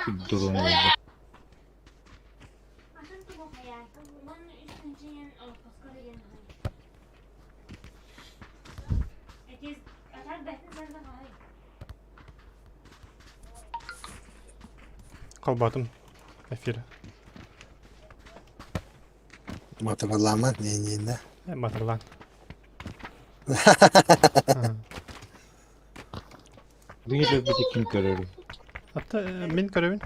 Дрон буолла. Холбоотум эфир. Матырламан не-не-не. Матырлаан. Биир өлбүтү ким көрөрүй? Атта мин көрөбүн.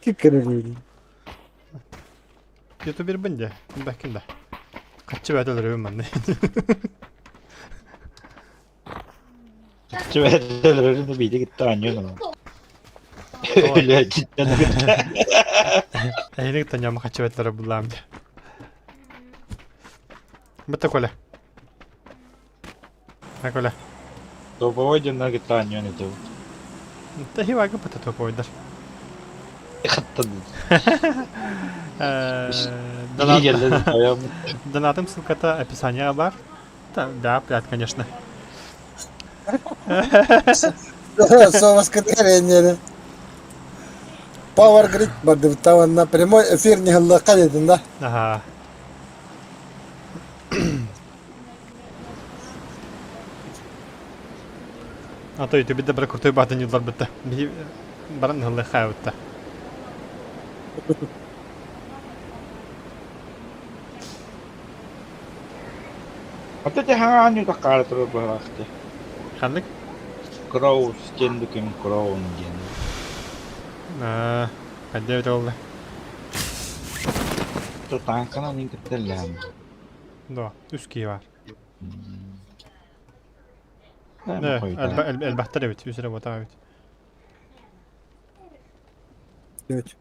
Ким көрөрүй? Ютубербин де. Бәкин да. Каччы бәт өлөрөбүн манны. Каччы бәт өлөрөбүн биди кытта анньон Өлөөчүттэн кытта. Эһини кытта ньама каччы бәт өлөрө буллаам де. Бытта Коля. А Коля. Топовой дьоннор кытта анньон этебит. Тэһи вага быта топовойдар. Хаттан. Донатым ссылката описание бар. Да, блядь, конечно. Совоскотарение. Power Grid бардыбыттаванна прямой эфир не хыллыакка дедин да. Ага. А то ити бидде бара крутой баатын юлларбытта. Биһи баран хыллыахха Ата те хаҥаан такаара турар быһалаахты. Ханнык? Кроу диэн бүкүн Кроун диэн. Аа, хайда эбит ол? Тутанканан мин кытта иллэһэн. Да, үс киһи бар. Элбэхтэр эбит, үс эрэ буотах эбит. Evet.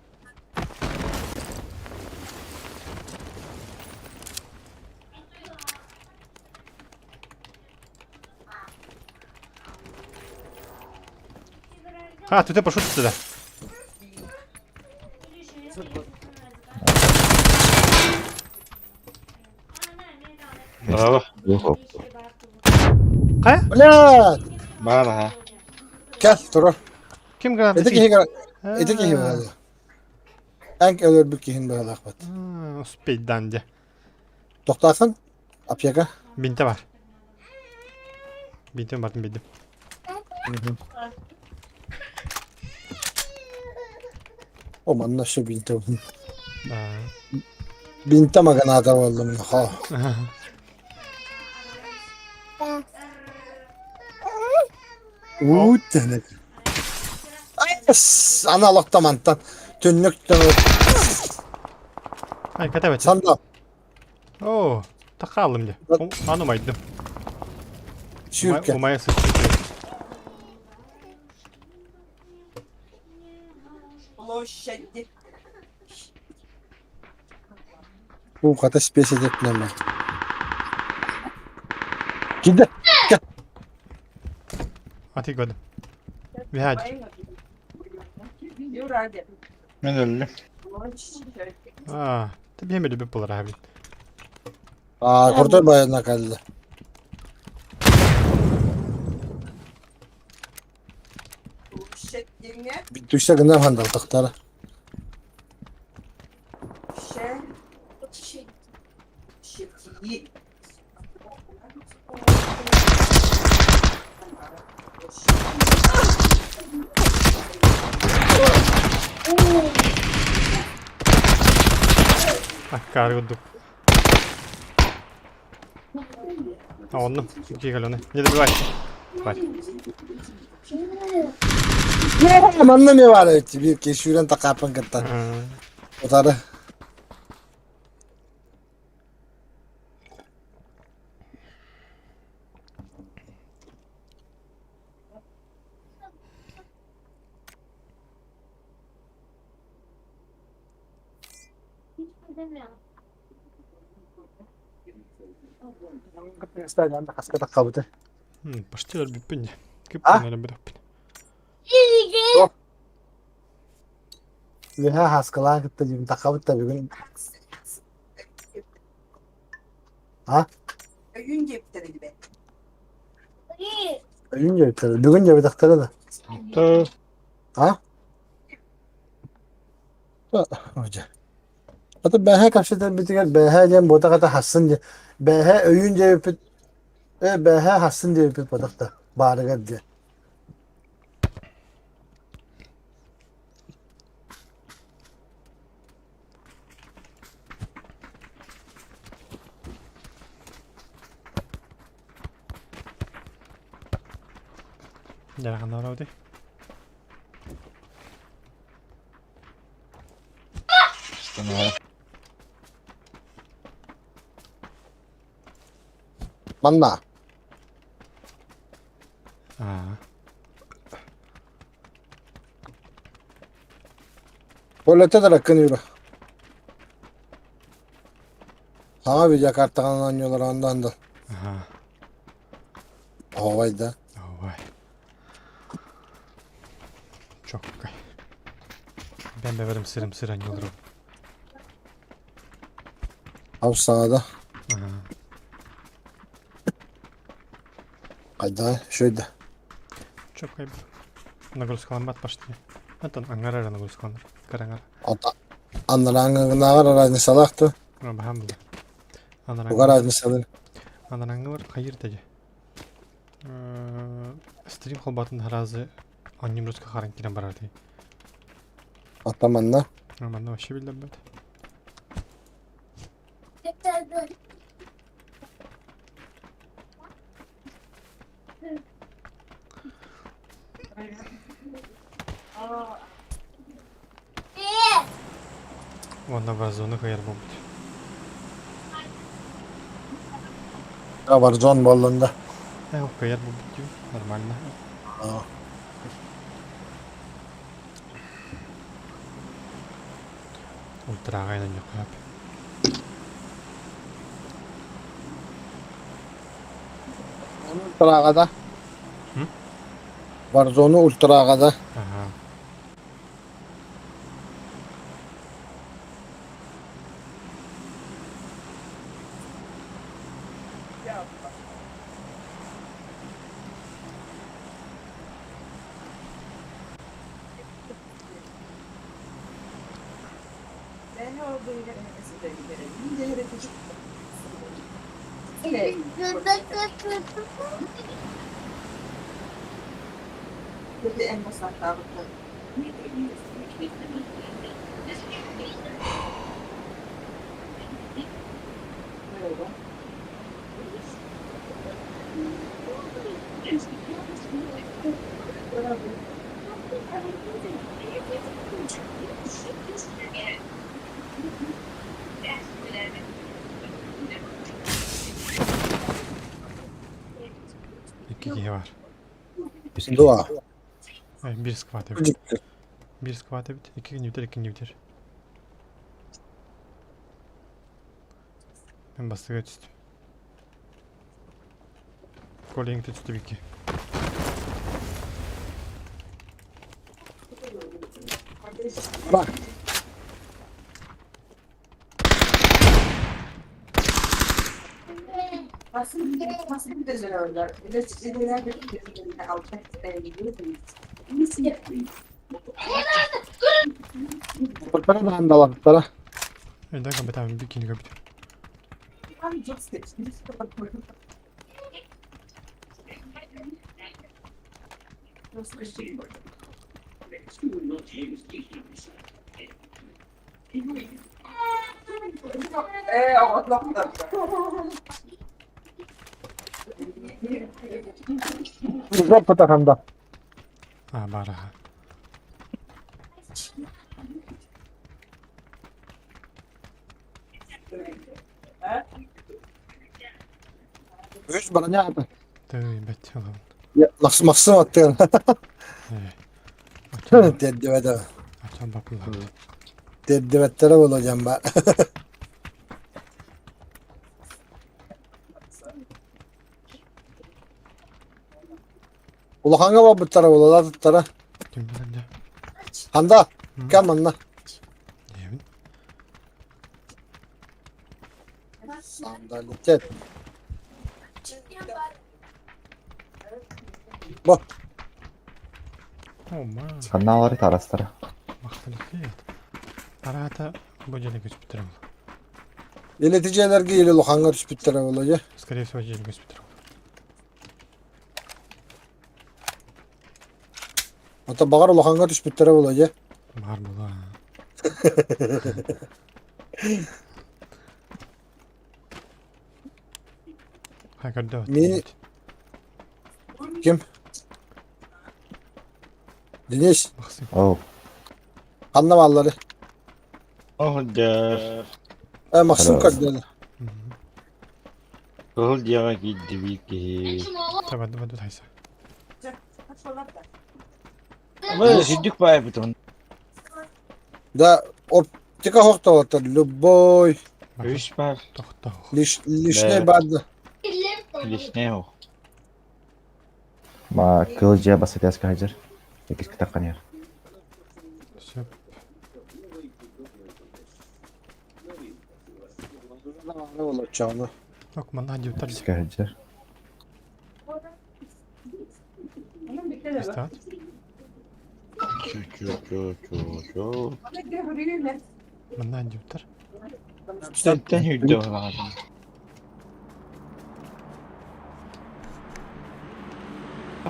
А, ты пошел сюда. Браво. Хайа? Блядь! Баар Кэл, тура. Ким гранат? Ити киһи ити киһи баҕа. Эн өлөрбүт киһин баҕалаахпыт. Успейдан дьэ. Тохтоохун? Аптека? Бинте бар. Бинтем бардым билдим. О, манна все бинте. Бинте маганата болдум. Хо. Уут Ана олохтомантан түннүктэн Ай, катабет. Санда. О, тахалым де. Аны майдым. Сүүркэ. Умая сытты. Площади. Бу хата спесь этепнеме. Киде. Ати көрдүм. Вихач. Мен өллүм. Аа, ты биһиэм өлүбүт буолар аһабын. Аа, курдук байына кэллэ. Түстэ гына хандалтахтара. Аккаар курдук. А онно кигаланы. Не добивай. Тварь. Манна не бар эти биир кешүүрэн такааппын кытта. Утары. Хаска таккабыты. Почти өлбүппүн дии. А? Кып өлбүппүн. Үөһэ хаскалаан кытта дьим таккабыт да бүгүн. А? Өйүн диэбиттэр илбэт. Өйүүн диэбиттэрэ. Бүгүн диэбэтэхтэрэ да. Та А? Дьэ. Ата бэһэ кэпсэтэрбитигэр бэһэ диэн буотах ата хассын диэн. Бэһэ өйүүн диэбиппит э бэһэ хассын диэбиппит буотах да баарыгар диэн. Дьараханна барабытый? Станара. Манна. Аа. Полета да юра. Саҥа видеокартаҕынан оонньуулар онно онно. Аха. Оһуобай да. Оһуобай. Чоккай. Бэм бэбэрим сырым сыр анньылырым. Ау саҥада. Аха. Хайдаҕай, үчүгэй да. Чоккай. Нагрузкаламмат почти. Антон аңгар эрэ нагрузкаланар. Кыра аңар. Ата анарааҥҥынааҕар разницалаах дуо? Баһаам була. Туга разницалыыр? Анарааҥҥылар хайыр да дьэ. Стрим холбатын харазы онньум руска харан кирен барар дии. Ата манна? Манна вообще биллэрбэт. Уонна Warzone кыайар буолбут. Warzone буоллун да. Э, кыайар буолбут дии. Нормально. Ультраҕа айанньахха Ультраҕа Warzone ультраҕа да. Аха. Икки киһи баар. Дуо? Биир сквад эбит. Биир сквад эбит. Икки күннүбүтэр, икки күннүбүтэр. Мен бастыга түстүм. Коля иҥтэ түстүм икки. Бар. Быттара баандалабыттара. Өйдөөн көрбөтөм bir кини көрбүтүм. Запытаханда. А, баар аха. Үс броня ата. Тыый, бэт ылабын. Махсым аттыгын. Э. Тиэрдибэтэ. Ачан бапыллаабыт. Тиэрдибэттэрэ буолуо диэн баар. Улахаҥҥа барбыттара буолуо туттара. Ким билэн дьэ. Ханда, кэм манна. Диэбин. Сандалитет. Бу. О, ма. Ханнаалары тарастара. Махталыхият. Араата бу дьиэни көспүттэрэ буолуо. Или тиҗәләргә, или лоханга түспүттэрэ буолуо дьэ. Скорее всего, дьиэни көспүттэрэ буолуо. Ото баҕар улахаҥҥа түспүттэрэ буолуо дьэ. Баар буолуо. Ха көрдөө. Мин ким? Денис, Бахсы. Оу. ханна бааллары? Ол дьэ. Э, Максим Hello. көрдө. Кыһыл дьиэҕэ киирдибит киһи. Таба таба тайса. Вы сүдүк баайбытын. Да, оптика хохтолоттор любой Үс бар. Тохто. лиш, лишний Да. бар да. Лишний ох. Ма кыл дьиэ басытыаска хаджар. Иккис кытаххан иһэр. Сөп. Ок, манна диутар. Иккискэ хаджар. Истат. Чу-чу-чу-чу-чу. Манна диутар. Сэнтэн үрдэ олаҕын.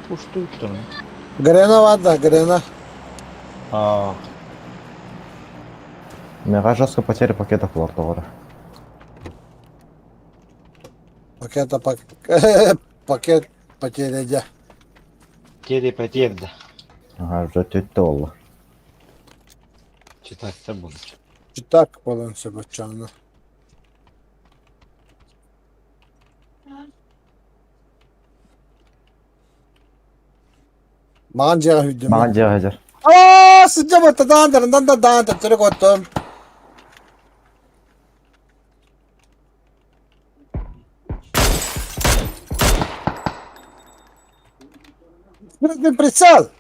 Устуттан. Грена бар да, Грена. Аа. Мега жестко потеря пакетов олар доҕоро. Пакета пак... пакет потеря дьэ. Кери потерда. Ага, уже төттө олла. Читаться буду. Так болон сөбөччааны. Маҕан дьиэҕэ сүүрдүм. Маҕан дьиэҕэ хаджар. Аа, сылдьа батта даан дарындан да даан төттөрү коттум. Скрытный прицел!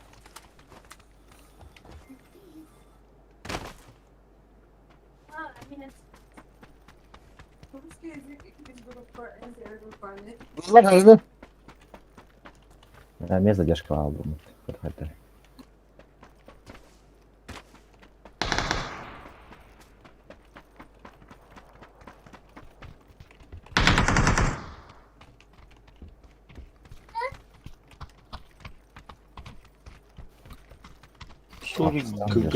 Буллар Эмиэ задержка аалбыммыт. Хатар. Sorry, гг.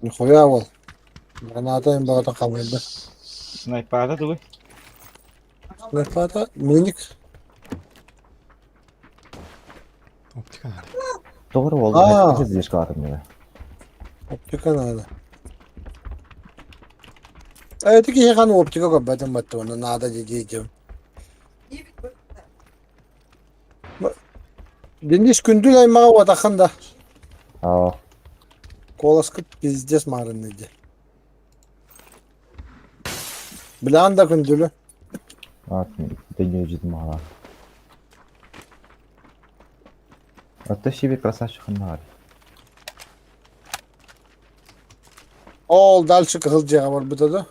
Нихуя ол. Граната им баҕата хамыйда. Снайпада дугуй. Снайпата, миник. Оптика надо. Doğru oldu. Aa. Herkes задержка алатын Оптика надо. Эти киһи хан оптика көрбөтүм баттыбына наада дии Денис күндүл аймаҕа уотаххын да. Аа. Куоласкыт пиздец маарынный дии. Билэҕин да күндүлү? Дэнье житим аҕа. Атта шиби красавчик ханнаар. Ол дальше кыһыл дьиэҕэ барбыта да.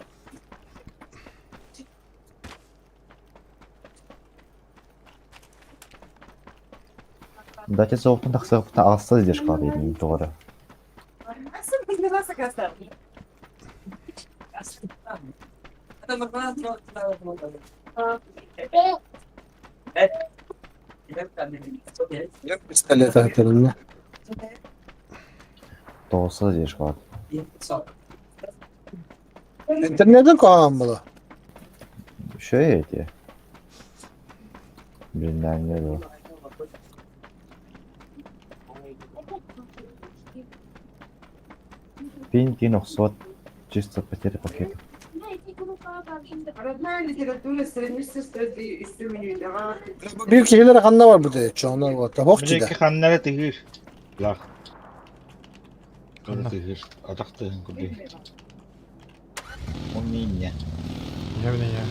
Дате соғыттан тақсығыптан ағыста задержка деймін тоғыры. Пистолет атырылла. Тоғызса задержка Интернетин куһаҕан буолуо. Шөй эти. Блин, не было. Пин охсуот чисто потеря пакета. Биир киһилэрэ ханна барбытай? Чоҥнор буолта. Ох Билеки дьида. ханнара тыгыр. Лах. Ханна? Тыгыр. Атах тыгын курдук. Он минне. Я бile я.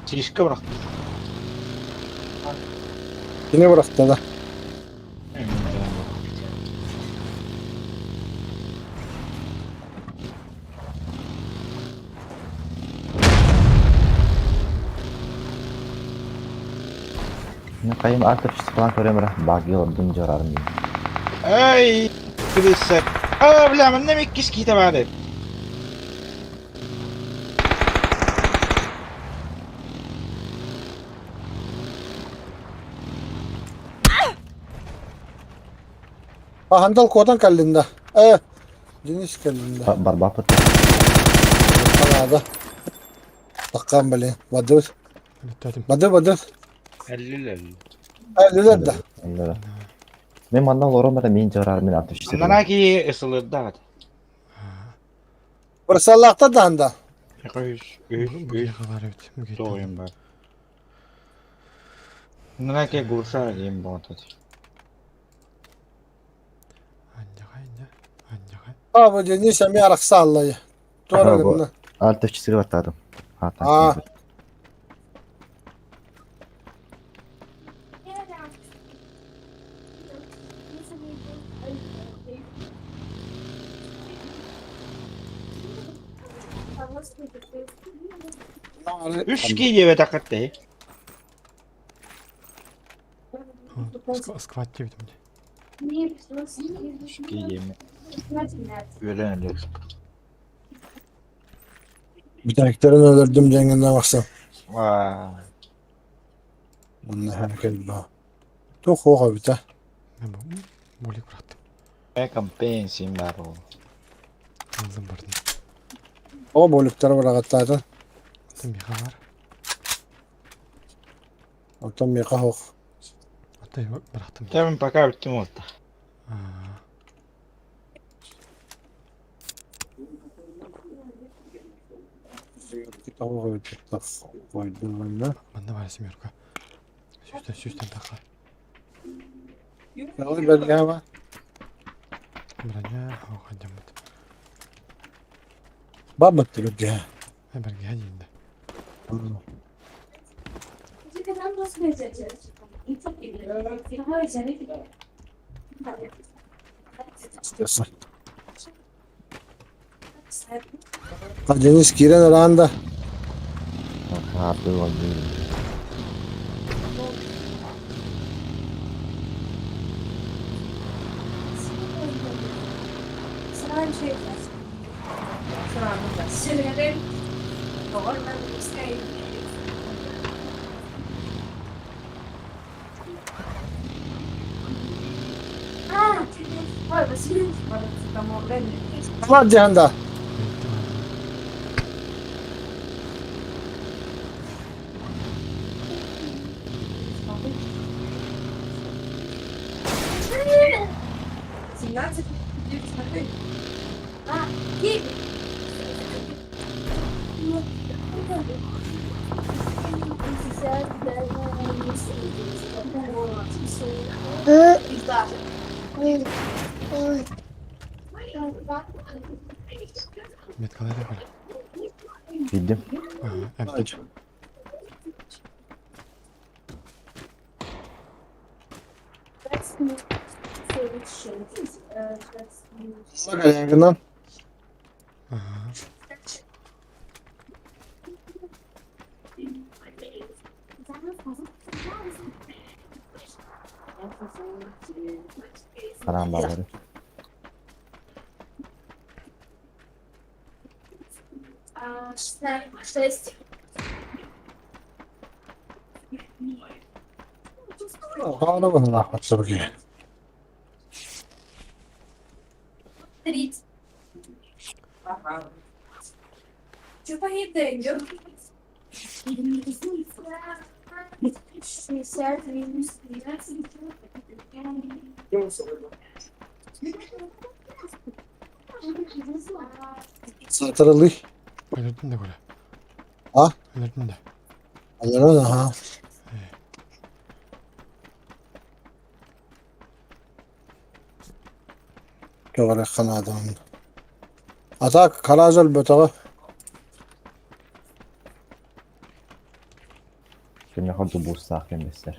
Сишка бырах. Кини бырахта да. Хайым артовщицалаан көрөм эрэ, баги олордум дьарарым дии. Эй, крыса. А, бля, манна иккис киитэ баар эбит. Ахандал куотан кэллин да. Э, Денис кэллин да. Барбаппыт. Канада. Таккан блин. Бадыр. Өлөттөөтүм. Бадыр бадыр. Эллилер. Эллилер да. Оннора. Мен манна олором эрэ мин дьарар мин артовщица. Аннара ки ысылырдаат. Бырсаллаахтар да анда. Үс, үс, Бу үс. бар эбит. Мүгет. Тоҕуйум бар. Аннара ки гурса диэн буолтат. Анньаҕай, анньа, анньаҕай. А, бу Денис эмиэ арахса аллайы. Туора гынна. Артовщицаға баттадым. Аа. Үс ки диэбэтэххит Сквад диэбитим дии. Үс ки диэми. Үөлэн өлөр. Бүтэһиктэрин өлөрдүм диэҥҥинэн барсан. Ваа. Манна кэлбэ. Туох хуох эбитэ. Мен бу булик бырахтым. Э компенсиям баар ол. Ыллым бардым. О боликтары быраҕаттаатын. Оттон миэхэ бар. Оттон миэхэ суох. Оттон бырахтым. Кевин пока бүттүм уолта. Аа. Манна баар семерка. Сүүстэн сүүстэн тахха. Броня оҕодьоммут. Бэргэһэ диэн да. Денис киирэн араан да Хаарды оонньуур. Var Cihanda. Меткалай да көр. Билдим. Эмтик. Гынан. Аха. Хараан баалары. Хаана быһылаах барсыбыт Сатырылый. Өлөрдүн да көрө. А? Өлөрдүн да. Аларан аха. Көҕөрөх ханаадам. А так гараж өлбөтөҕө. Кимнээх ордук буустаах кэмбэстэр.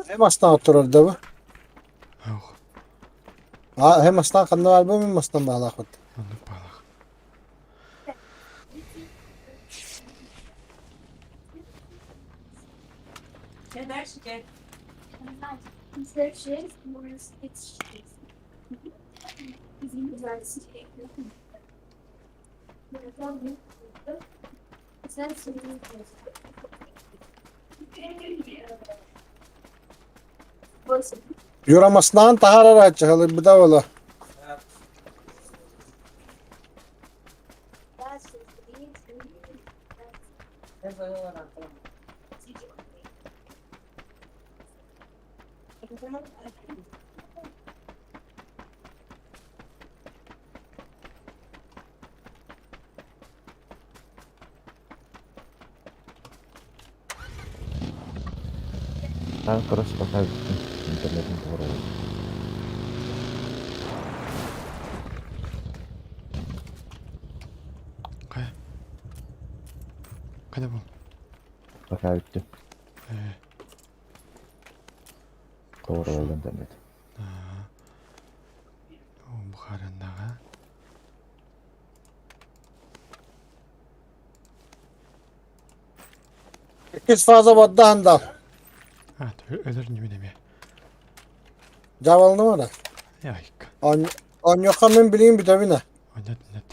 Hem астан оттурар да бу. Ох, А hem астан ханна бар бу мен астан баалаахпыт. оннук баалаах. Здрасте. Юра маснаан таһаарар чаһылыйбыта буолуо. Таан көрө сыппакка эбиппин, интернетим тоҕо эрэ Хайа? Хайа бу? Пока бүттүм. Ээ. Тоҕо эрэ буолла интернет. Аа. Оо, бухарыннаҕа. Иккис фаза бардаһан да. А, өлөр ньүмүн эмиэ. Дьаабаланыма да. Яйка. Оонньуохха мин билигин бүтэбин ээ. Нет, нет.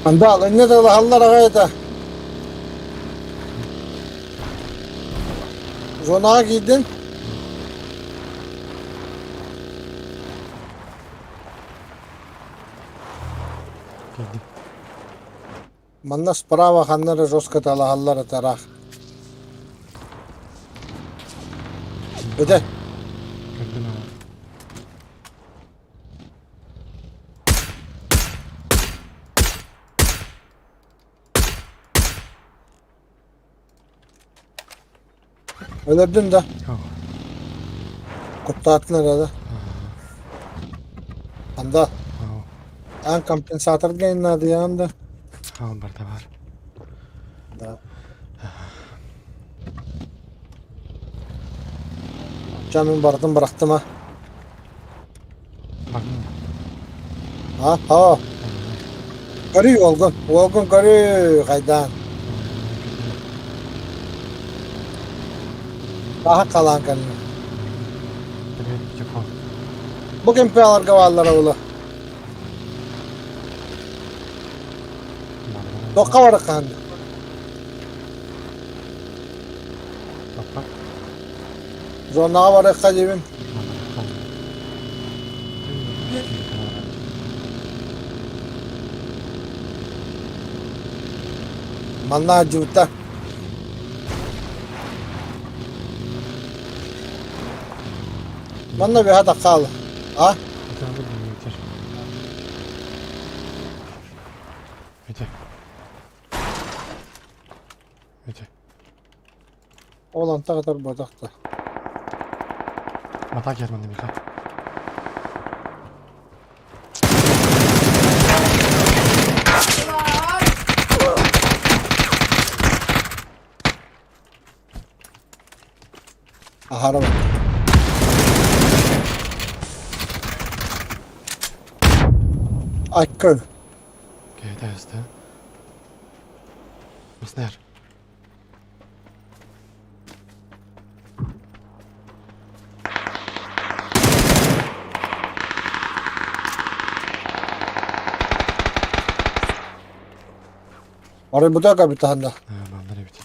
Андал, иннэ да ылаһаллар аҕай этэ. Зонаҕа киирдин? Киирдим. Манна справа ханна эрэ жестко талаһаллар этэ ыраах. Этэ. Көрдүм аҕай. Өлөрдүн да. Куттаатын эрэ да. Анда. Аан компенсаторга наадыйаҕын да. Хаал барда бар. Да. Ча мин барытын бырахтым а. Бардым. А, аа. Көрүй уолгун, уолгун көрүй хайдаан. Таһа халаан кэллэ. Бу кемпиаларга бааллара була. Туохха бараххан? Зонаҕа барыахха диибин. Манна дьута. Манна бэһэ таххаала. А? Ити. Ол антах ытар буотах да. Мата Герман Миха. Аһара бар. Айкын. Кэтэстэ. Маснар. Арай бутаа капитанда. Баллар эбит.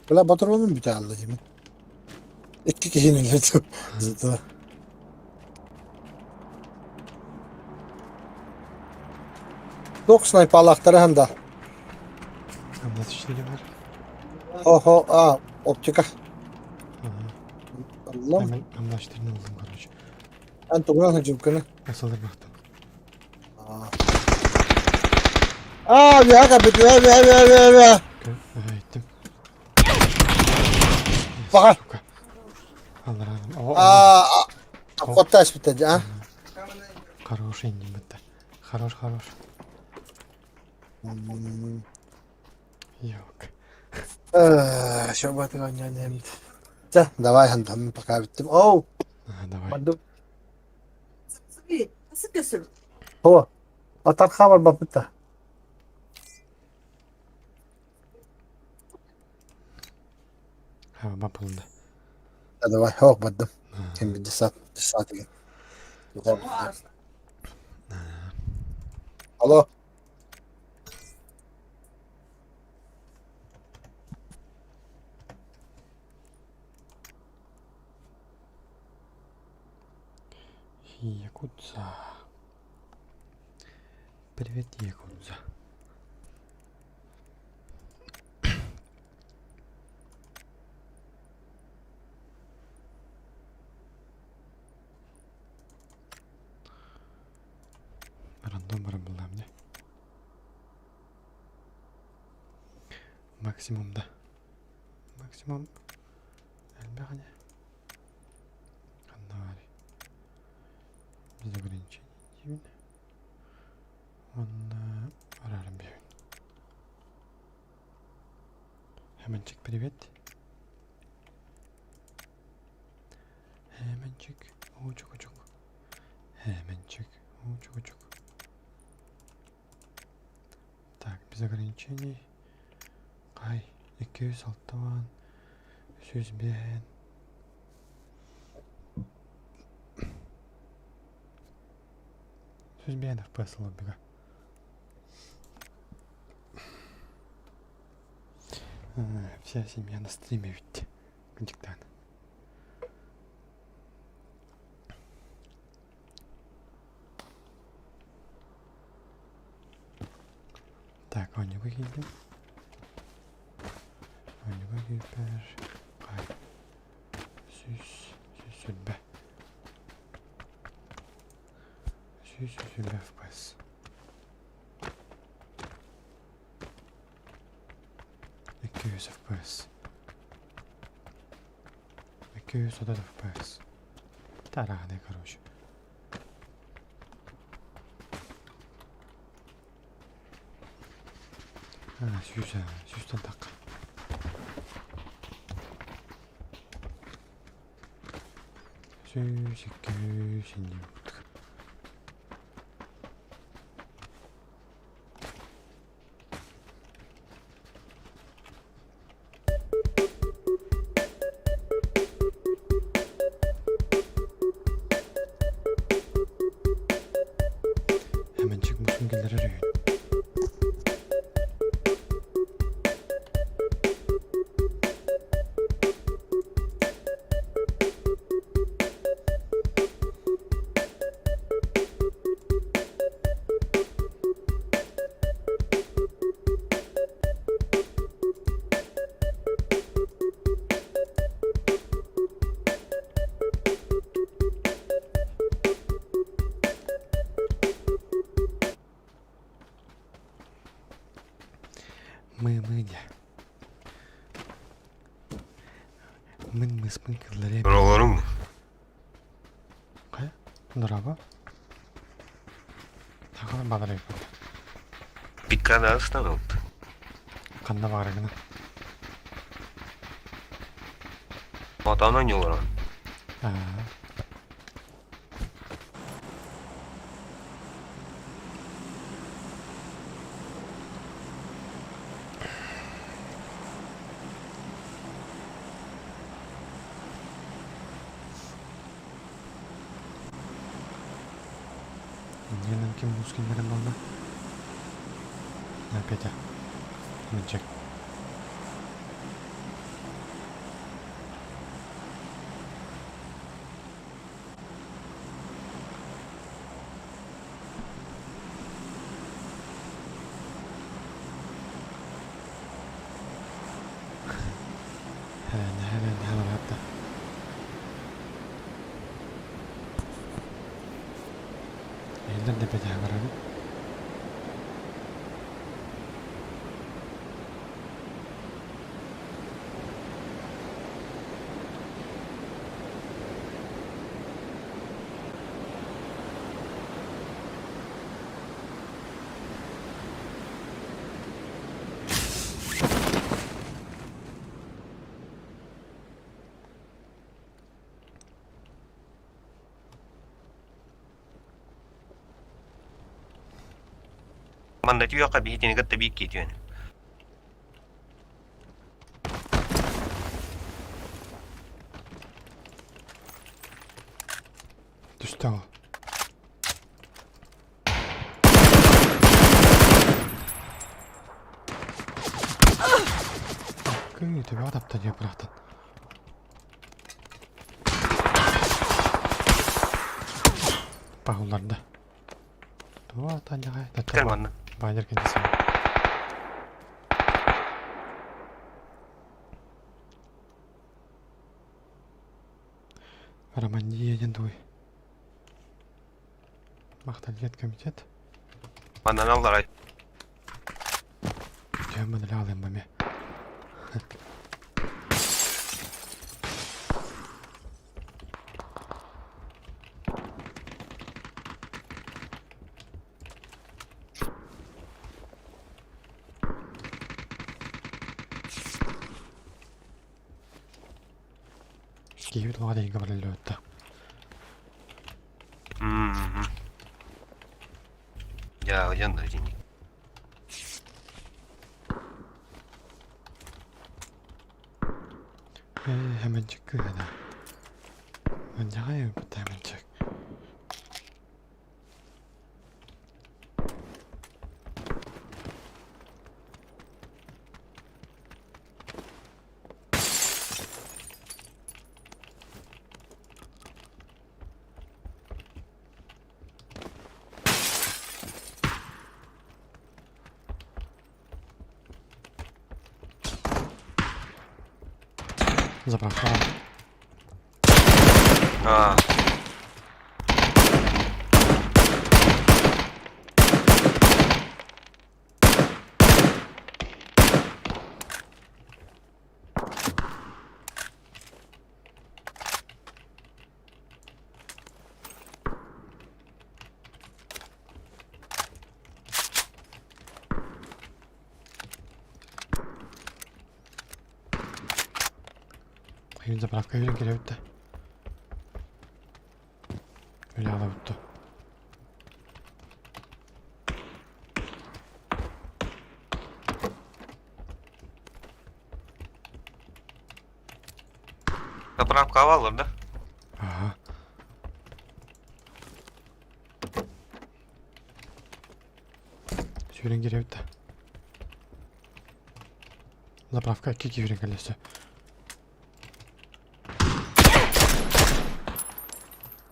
Бля патронум бүтэ хаалла дии. Икки киһини өлөрдүм. Зато. Туох снайпалаахтара ханда? Амнатышты бар. Хо-хо, а, оптика. Аллам. Мен амнаштырны булдым, короче. Эн тугунан сылдьыбыккыный? Асылдырбахтым. Аа, үөһэ кэлбит, үөһэ, үөһэ, үөһэ, үөһэ, үөһэ. Айттым. Баҕар. Сука. Аллараным. О, Аа, хотта испитэ дии, а? Хороший инде Хорош, хорош. Yok. Э, Шабатыга оонньоон Чэ, давай хантан пока бүттүм. Оу, Давай. бардым. Nasıl gösür? О, атарха барбаппыт да. Ha, бапылды. Давай, ох, бардым. Кем bir saat, bir saat igen. Алло. Якудза. Привет, Якудза. Рандом баран мне. Максимум да. Максимум. Элбэҕэ. Ханна баарый? Без ограничений диибин. Уонна арааран биэбин. Хэмэнчик, привет. Хэмэнчик, учук-учук. Хэмэнчик, учук-учук. Так, без ограничений. Ай, 206 305. 105 FPS лоббига. Вся семья на стриме ведь. Диктан. Так, оонньууга киирдим. Оонньууга киирбэр хай 100 120 120 FPS. 200 FPS. 230 FPS. Тарахны, короче. Аа, сүүс сүүстэн тахха. Сүүс икки инньэ курдук. Хэмэнчик мусун киллэрэр үһүн. Мы-мы диэ. Мин мыспын киллэриэм. Дороолоруҥ Хайа? Дорообо. Хахалар баҕар эбиппит. Пикканы ыстан ылт. Ханна баҕарагына. Отоно ньууран. Аа. Иннинэн ким муус киллэрэн буолла? Петя. Мынчак. Хара Эһэлэр да бэтэһэ барабыт. Манна түһүөххэ биһитини кытта биир киитүөн. Түстэ ол. Кыы төбөҕө тапта диye бырахтан. Пахулларда. Туа таньаҕа Кэл манна. Баннер кэннисэн. Романдия диэн тугуй? Махталлиет комитет. Манан алларай. Дьэ, маны алыам баме. Киһибит улахан эйгэ барыллыбытта. Мм. Я один один. Hemencik кыһана. Манньаҕай ылбыт hemencik. Заправка. Аа. Ayın заправка yürün gelebitti. Öyle alabıttı. Заправка алалар да? Ага. Сүүрэн киирэбит да. Заправка икки киирэн кэллэсэ.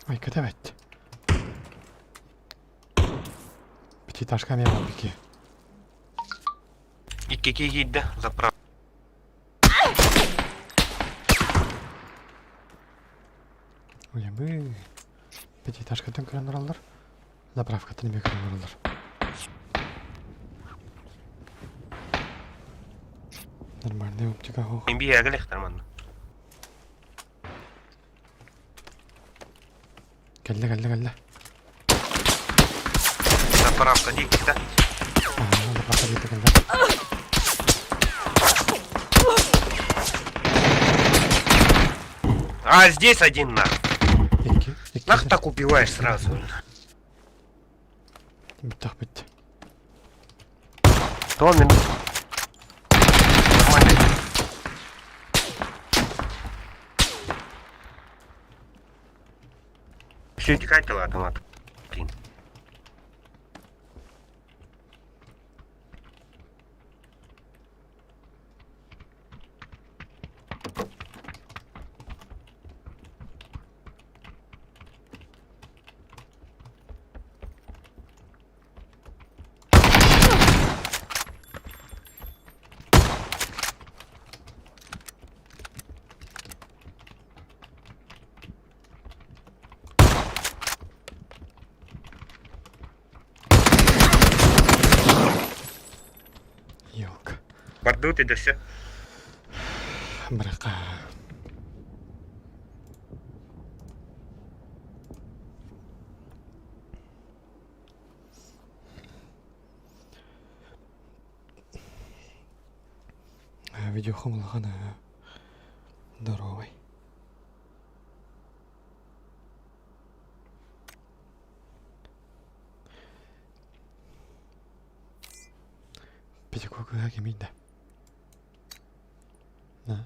Ой, кэтэбэт. Пятиэтажка эмиэ баар бики. Икки киирдэ заправка. Уйабы. Пятиэтажкаттан көрөн тураллар. Заправкаттан эмиэ көрөн тураллар. Нормальный оптика хоох. Мин биһиэгэ лехтер манна. Кэллэ, кэллэ, кэллэ. Заправка дии да? Ага, заправка диэки кэллэ. А, здесь один нах. Икки, икки. Нах так убиваешь сразу. Бүттэхпит. То мин. Нормально. Все, текайте, ладно, ладно. Блин. Елка. Бардут и да все. Брака. Видеохом улахан здоровый. Пятикука кимий да? Да.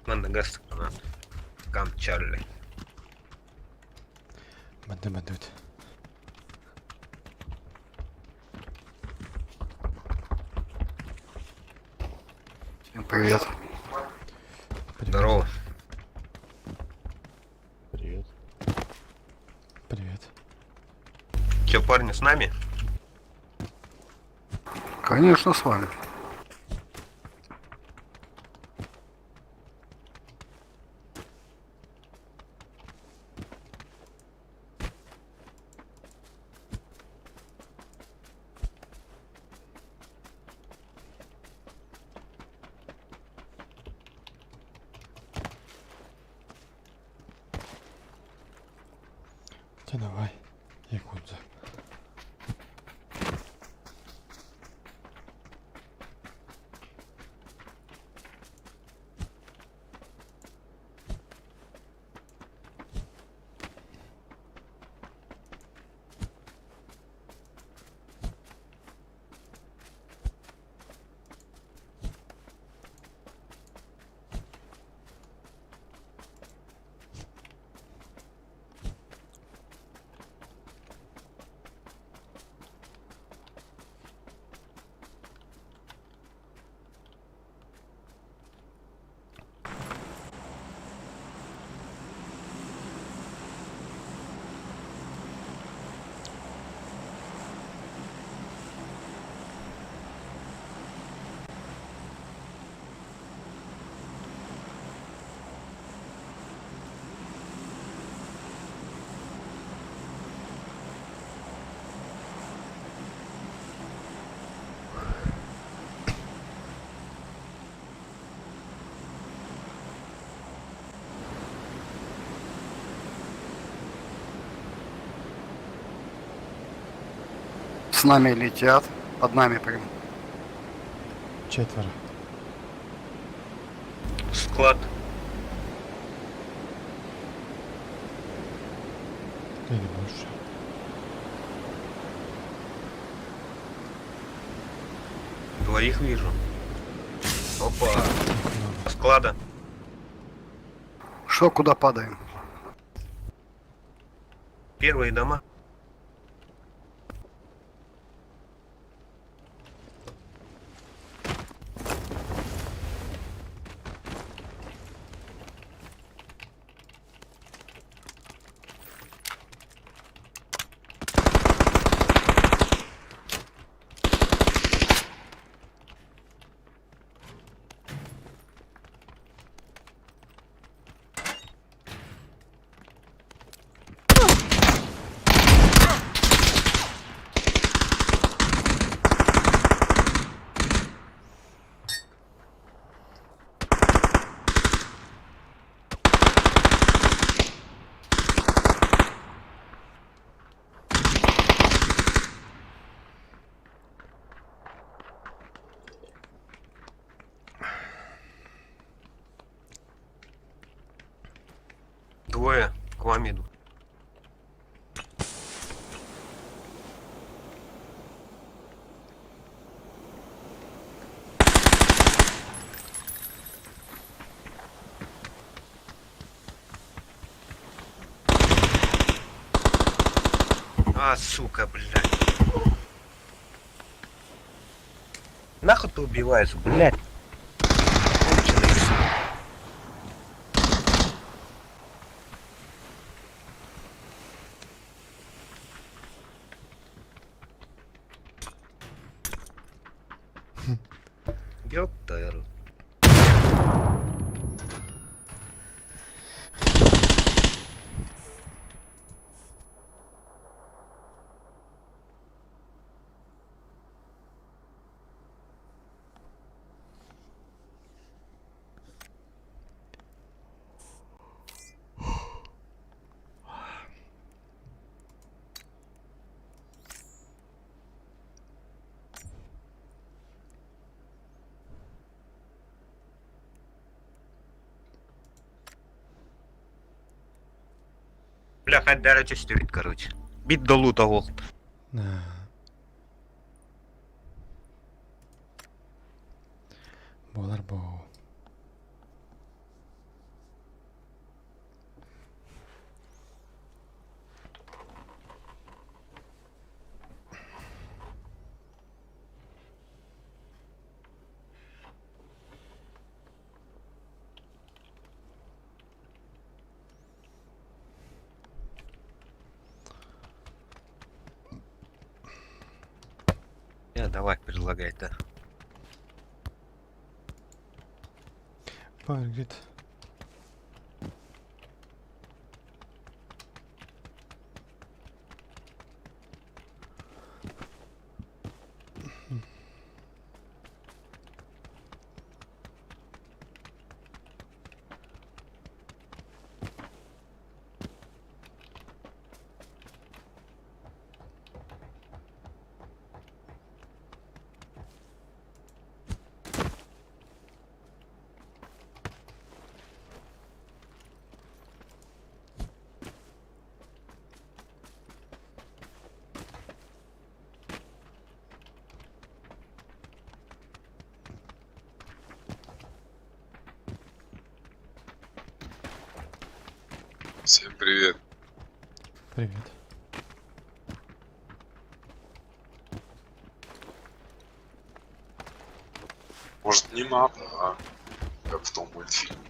Манна газ. Кам Чарли. Банды бандыт. Всем привет. Здорово. Привет. Привет. Че, парни, с нами? Конечно, с вами. Че давай, Якудза. С нами летят. Под нами прям. Четверо. Склад. Или больше. Двоих вижу. Опа. Склада. Что, куда падаем? Первые дома. Двое к вам идут. А, сука, блядь. Нахуй ты убиваешь, блядь? Конченый, сука. Ёпта, рот. Бля, хай дарача стюрит, короче. Бит до лута гол. Буолар боо. Я давай предлагай, да. Power grid. Всем привет. Привет. Может, не надо, а? Как в том мультфильме.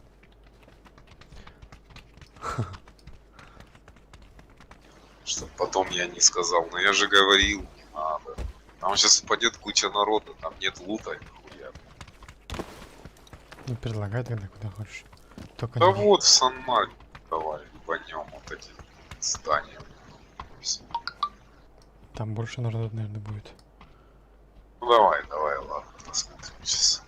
Чтоб потом я не сказал, но я же говорил, не надо. Там сейчас упадет куча народа, там нет лута, нихуя. Ну предлагай тогда куда хочешь. Только Да не- вот в Сан-Марк давай, ебанем вот эти здания. Всё. Там больше народу, наверное, будет. Ну давай, давай, ладно, посмотрим сейчас.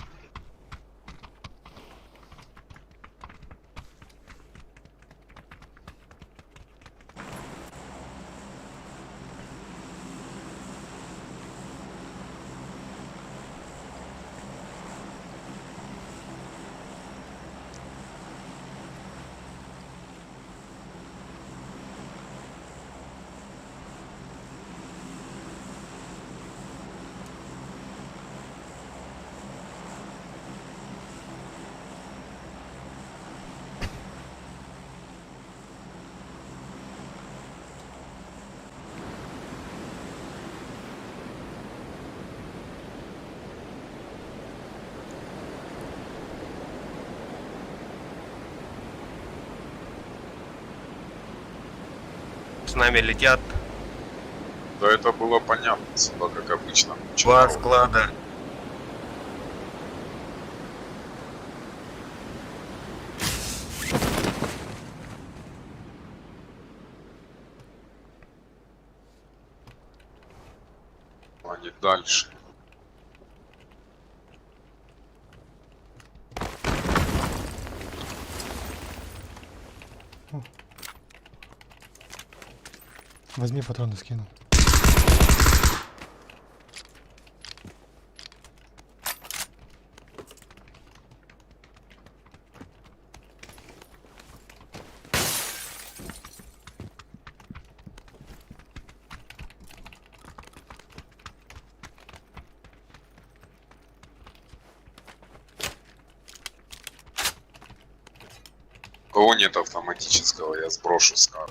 С нами летят. Да это было понятно, сюда, как обычно, куча Два народа. склада. Они дальше. Возьми патроны, скинул. У кого нет автоматического, я сброшу скар.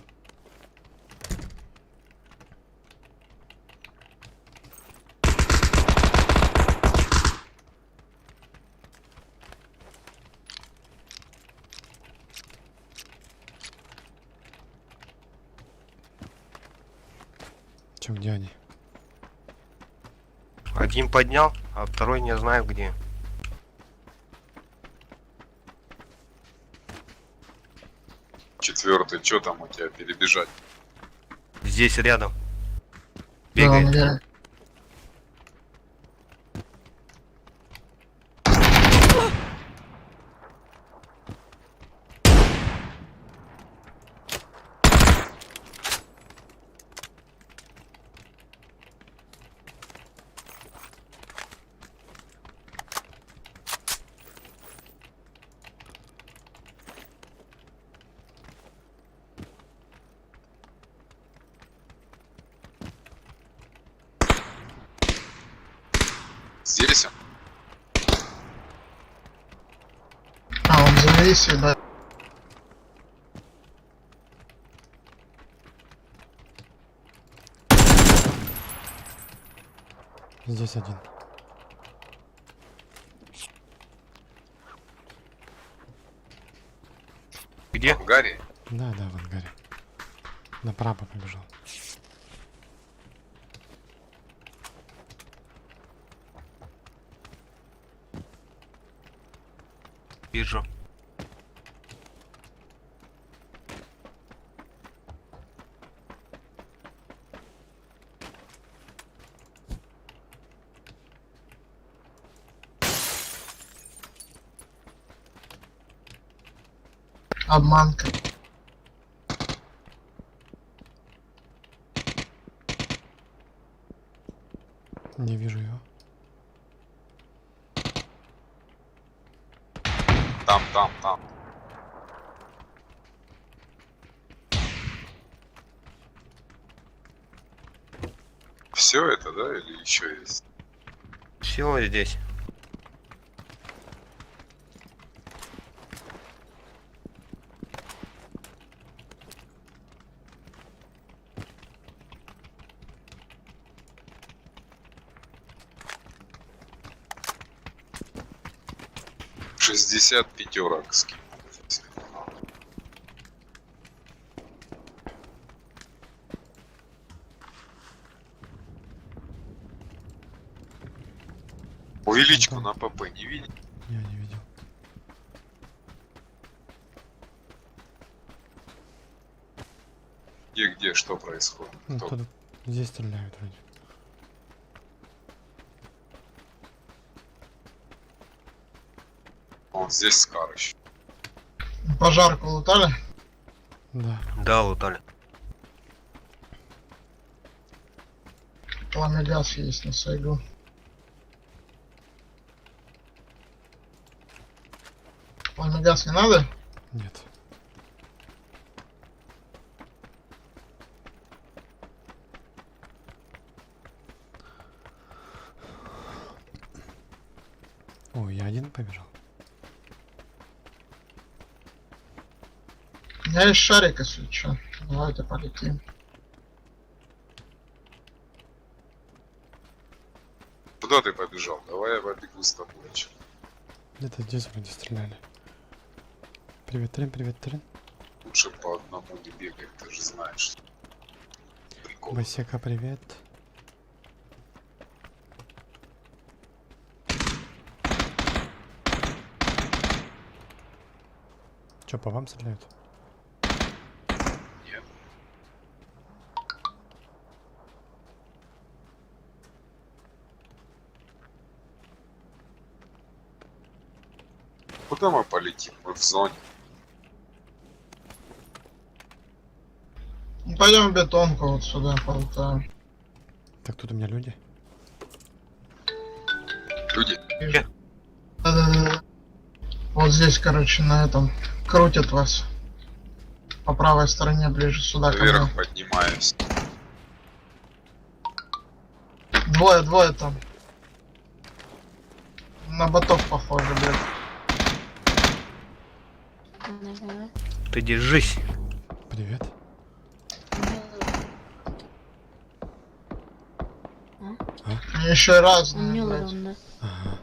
Че, где они? Один поднял, а второй не знаю где. Четвертый, что там у тебя перебежать? Здесь рядом. Да, он Бегает. уверен. Здесь он? А, он завис, ебать. Здесь один. Где? В ангаре? Да, да, в ангаре. Направо побежал. Вижу. Обманка. Не вижу его. Там, там, там. Все это, да, или еще есть? Все здесь. Шестьдесят пятерок скинул. если надо. Увеличку на ПП не видите? Я не видел. Где, где, что происходит? Ну, Кто? кто-то здесь стреляют вроде. Он здесь скар еще. Пожарку лутали? Да. Да, лутали. Пламя газ есть на сайгу. Пламя газ не надо? Нет. Ой, я один побежал. У меня есть шарик, если чё. Давайте полетим. Куда ты побежал? Давай я побегу с тобой. чё. Где-то здесь вроде стреляли. Привет, Трин, привет, Трин. Лучше по одному не бегать, ты же знаешь. Басека, привет. Че, по вам стреляют? Нет. Куда мы полетим? Мы в зоне. Ну, пойдем в бетонку вот сюда полутаем. Так тут у меня люди. Люди, Да-да-да. Вот здесь, короче, на этом. Крутят вас. По правой стороне, ближе сюда ко мне. вверх поднимаюсь. Двое, двое там. На ботов похоже, блядь. Ты держись. Привет. Они еще и разные, блядь. Ага.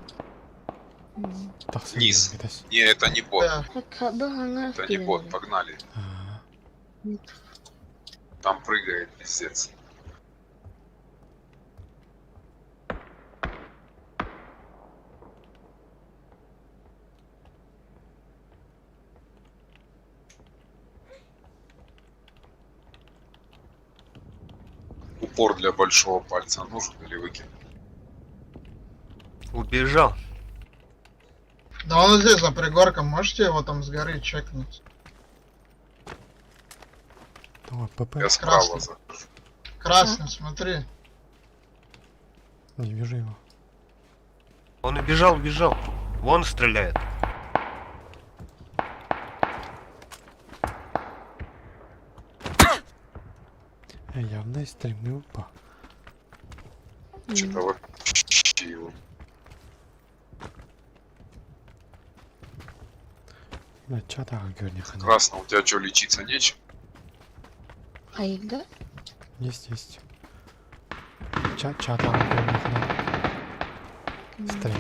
Так, Вниз. Не, это не бот. Да. Это не бот, погнали. Ага. Там прыгает пиздец. Упор для большого пальца нужен или выкинуть? Убежал. Да он здесь за пригорком, можете его там с горы чекнуть? О, ПП. Я справа Красный. захожу. Красный, смотри. Не вижу его. Он убежал, убежал. Вон стреляет. Явно стримный упа. Что-то вообще его. На чатах görнехана. Красно, у тебя что, лечиться нечем? Есть, есть. Ча чатах görнехана. Стрим.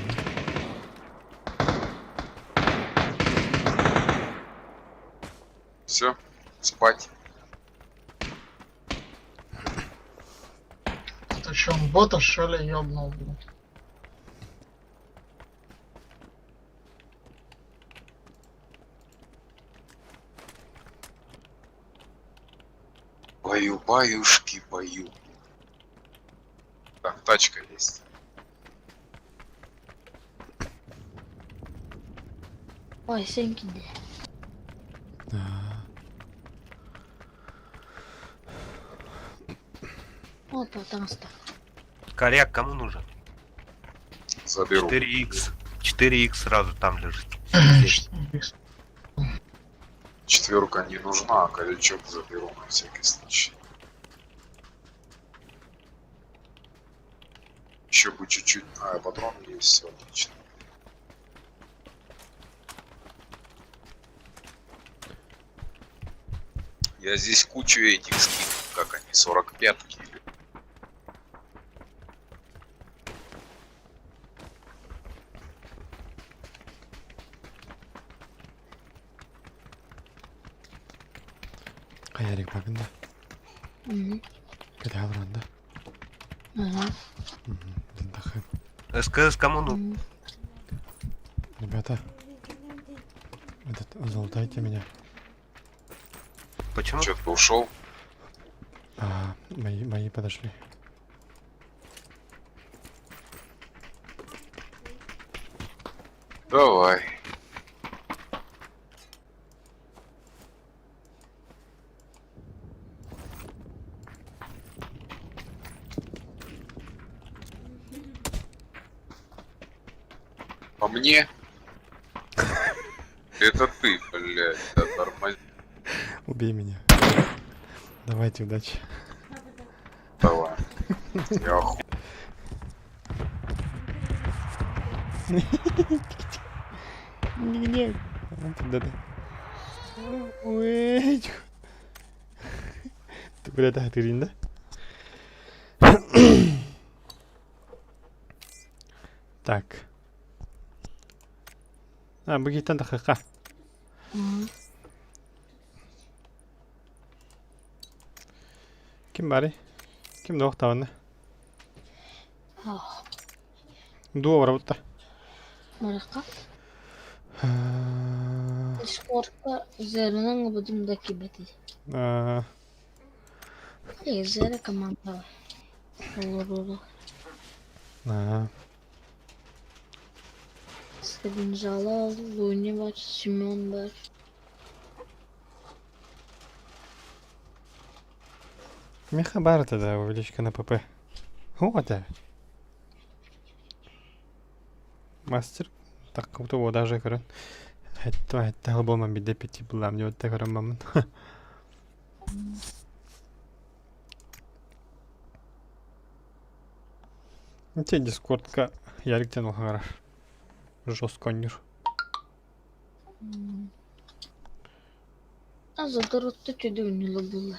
Все, спать. Это что, он бота что ли ёбнул, блядь? Баю, баюшки, баю. Так, тачка есть. Ой, сенький. А, Опа, там став. Коряк кому нужен? Заберу. 4х. 4х сразу там лежит. Четверка не нужна, а корячок заберу на всякий случай. Еще бы чуть-чуть. А, патрон есть, все отлично. Я здесь кучу этих скинул, как они, 45-ки или Ярик багында. Кете алранда. Ага. Дындахы. СКС кому нужен? Ребята. Этот, залутайте меня. Почему? Что ты ушел? А, мои подошли. Давай. По мне? Это ты, блядь, да тормози. Убей меня. Давайте, удачи. Давай. Я оху... Не-не. Да-да. Ой, Ты куда-то да? Так. А, бу гитан тахыка. Ким баарый? Ким да охтаҕына. Дуо барабытта. Марыхха. Дискордка Зерынан будем да кибети. Зера команда. Олоролор. Скабинжала, Луни бар, Семен бар. Миха баар этэ да увеличка на ПП. О, этэ. Мастер так как будто даже көрөн. Хэтте хэтте албоман бидде пити булам диотта көрөн мамын. Те дискордка Яриктен улханарар. Жестко онньуур. А задоротто чөдө булла.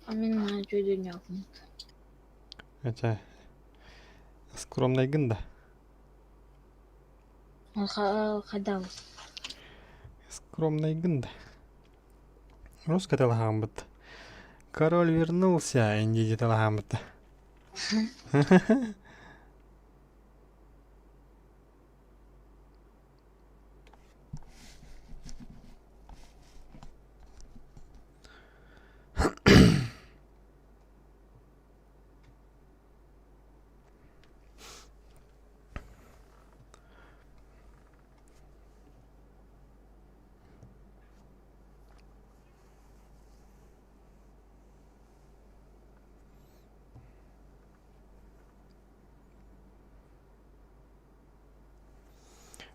А мен мана чөдө ньоокмут. Это скромнайгын да. Хадал. Скромнайгын да. Русская талахамбыт. Король вернулся, инди талахамбыт.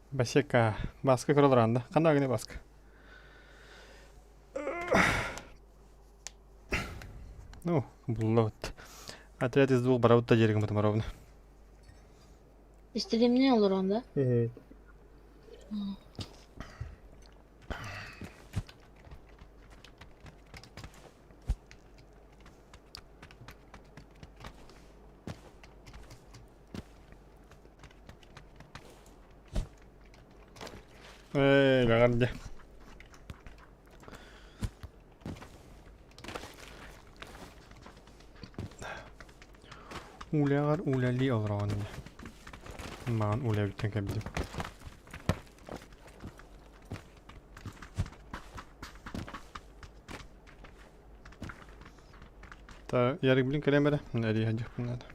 Басека. Баска көрөлөр Ханна гыны баска? Ну, булла вот. Отряд из двух барабытта дерегим ровно. Истедимне olur onda. Эй, гагарде. Улягар уляли олорон. Маан уля бүттен кәбидим. Та ярик блин кэлэмэрэ. Эри хадьых надо.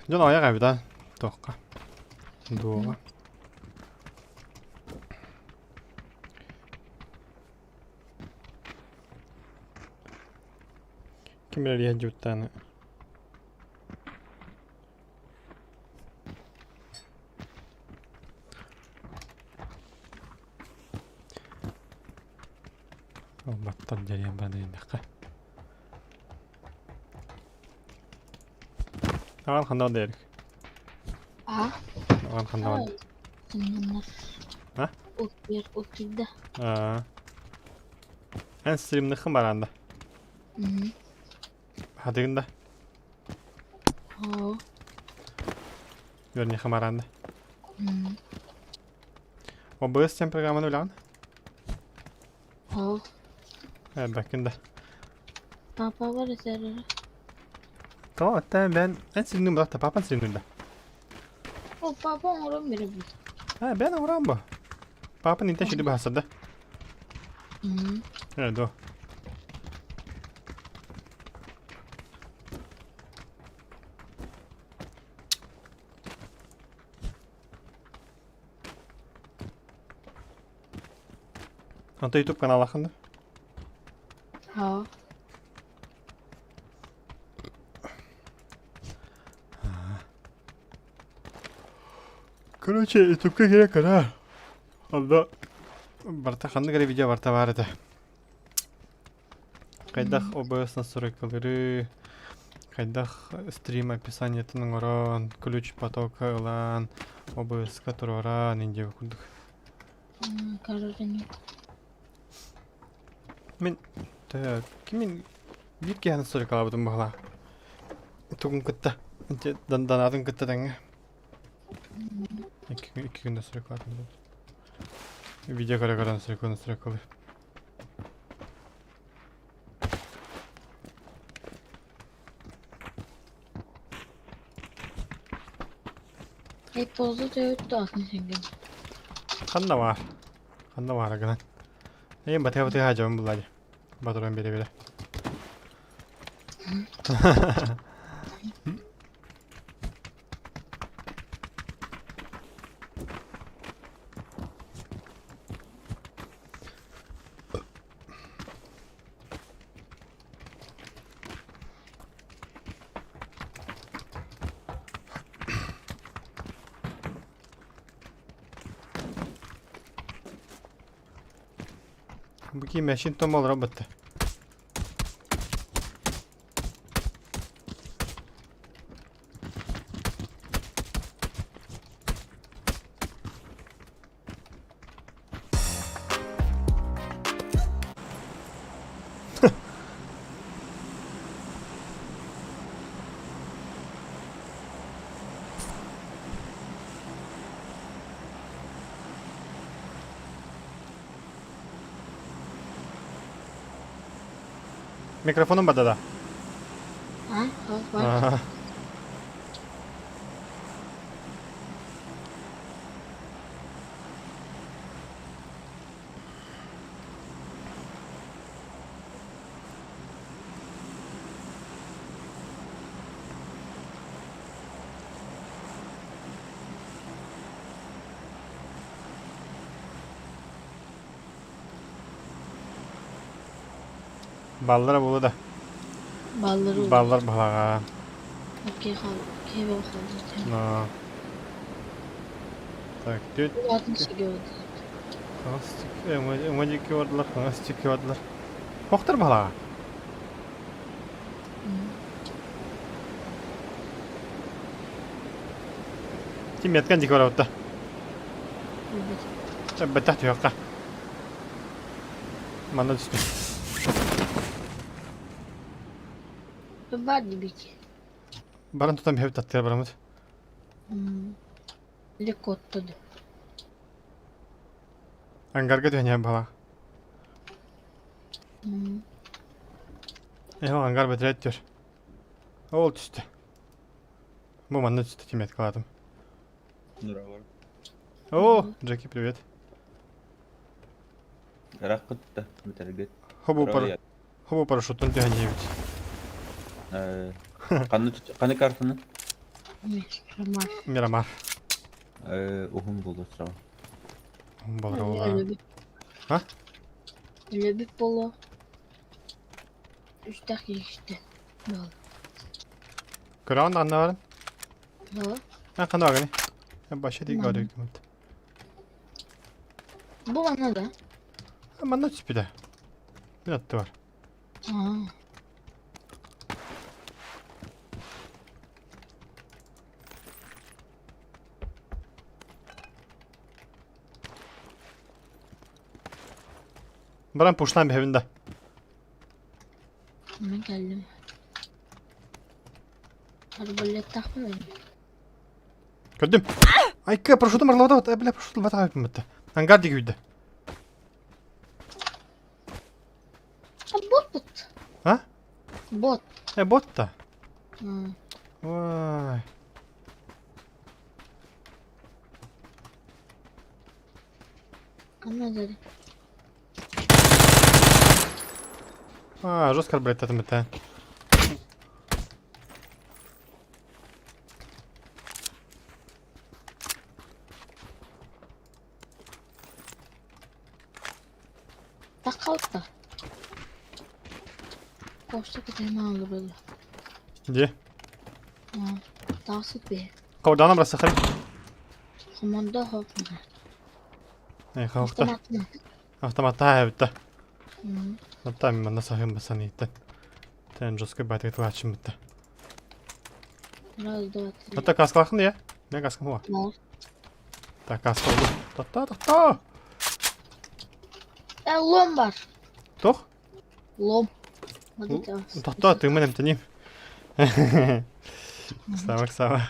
Дьон аҕыйах эбит аа туохха дуоҕа Ким эрэ дьуттааны Ылбаттар дьэриэн баран иһиннэххэ. Аҕан ханна барда Эрик? А? Аҕан ханна барда? Сыннанар. А? Утуйар утуйда. Аа. Эн стримныххын бараанда. Хатыгын да? Оо. Вернее, бараанда. ОБС диэн программаны билэҕин? Оо. Бэккин да. Папа бар этэр. Tamam hatta ben en sevdiğim bırak da papan sevdiğim de. О, папа оҥорон биэрэбит. Ha ben oran bu. Papan inte şimdi bahsede. Evet o. Anta YouTube kanalı hakkında. Һаа. Короче, YouTube'ка керек кара. Онно барта ханнык эрэ видео барта баар этэ. Хайдах OBS настройкалары, хайдах стрим описаниетын оҥорон, ключ потока ылан, OBS-ка туруоран индия курдук. Короче, Мин кимин биир киһи настройкалаабытым баҕалаах. Тугун кытта, данатын кытта тэҥҥэ. Икки күн настройкалаатым. Видео көрө-көрө настройка настройкалыы. Эй, поза төбөт атын сенген. Ханна баар. Ханна баара гынан. Эйин батыга-батыга хаадьабын булла дии. Батыран биэрэ-биэрэ. Бу киһи мэшин том олоро бытта. Микрофонум бада да. А, бар. Баллара буолуо да. Баллары Баллар баһаҕа. Окей, хал. Кебе халды. Но. Так, түт. Атын сиге oldu. Өҥө диэки бардылар, хаҥас диэки бардылар. Хохтор баһаҕа. Тимметкан диэки барабытта. Бэттэх түһүөххэ. Манна түстүм. Бар дибики. Баран тутан биһэбит аттыгар бараммыт. Лекоттады. Ангарга түһэн иһэн баһалаах. Эһэ ангар бэтэрээт түөр. Ол түстэ. Бу манна түстэ тимметкалаатым. Здорово. О, Джеки, привет. Ыраах кытта бүтэргит. Хобу пар хобу парашюттан түһэн иһэбит. Ханна ханна картаны? Мирамар. Мирамар. Уһун буолуо сразу. Уһун буолар буолла. А? Өлөбүт боло. Үстэх киһиште. Көрөҕүн ханна барын? Да. А ханна баганы? Баша дии көрдүк. Бу манна да? Манна түспүтэ. Мин аттыбар. Аа. Баран пушлаан бэһэбин да. Мен кэллим. Арбалеттахпын ой. Көрдүм. Айка, парашютум арлабата, бля, парашютум бата бата. Ангар диги үйдө. А бот бут. А? Бот. Э, бот та. Ой. Ана деді. А, жестко блядь, это мета. Таққалта. Кошта кетен алды. Где? Тағсыт бе. Қабырдағынан бір сақыр. Команда хоп. Эй, халықта. Автоматны. Автоматта әбітті. Атта мен мында сақын басан еттен. Тән жестко бәтік туачым бітті. Раз, два, три. Атта каскалақын я? Не каскам хуа? Бар. Так, каска oldu. Тақта, тақта! Ә, лом бар. Тоқ? Лом. Тақта, тыңмен әмтенем. Сава, сава.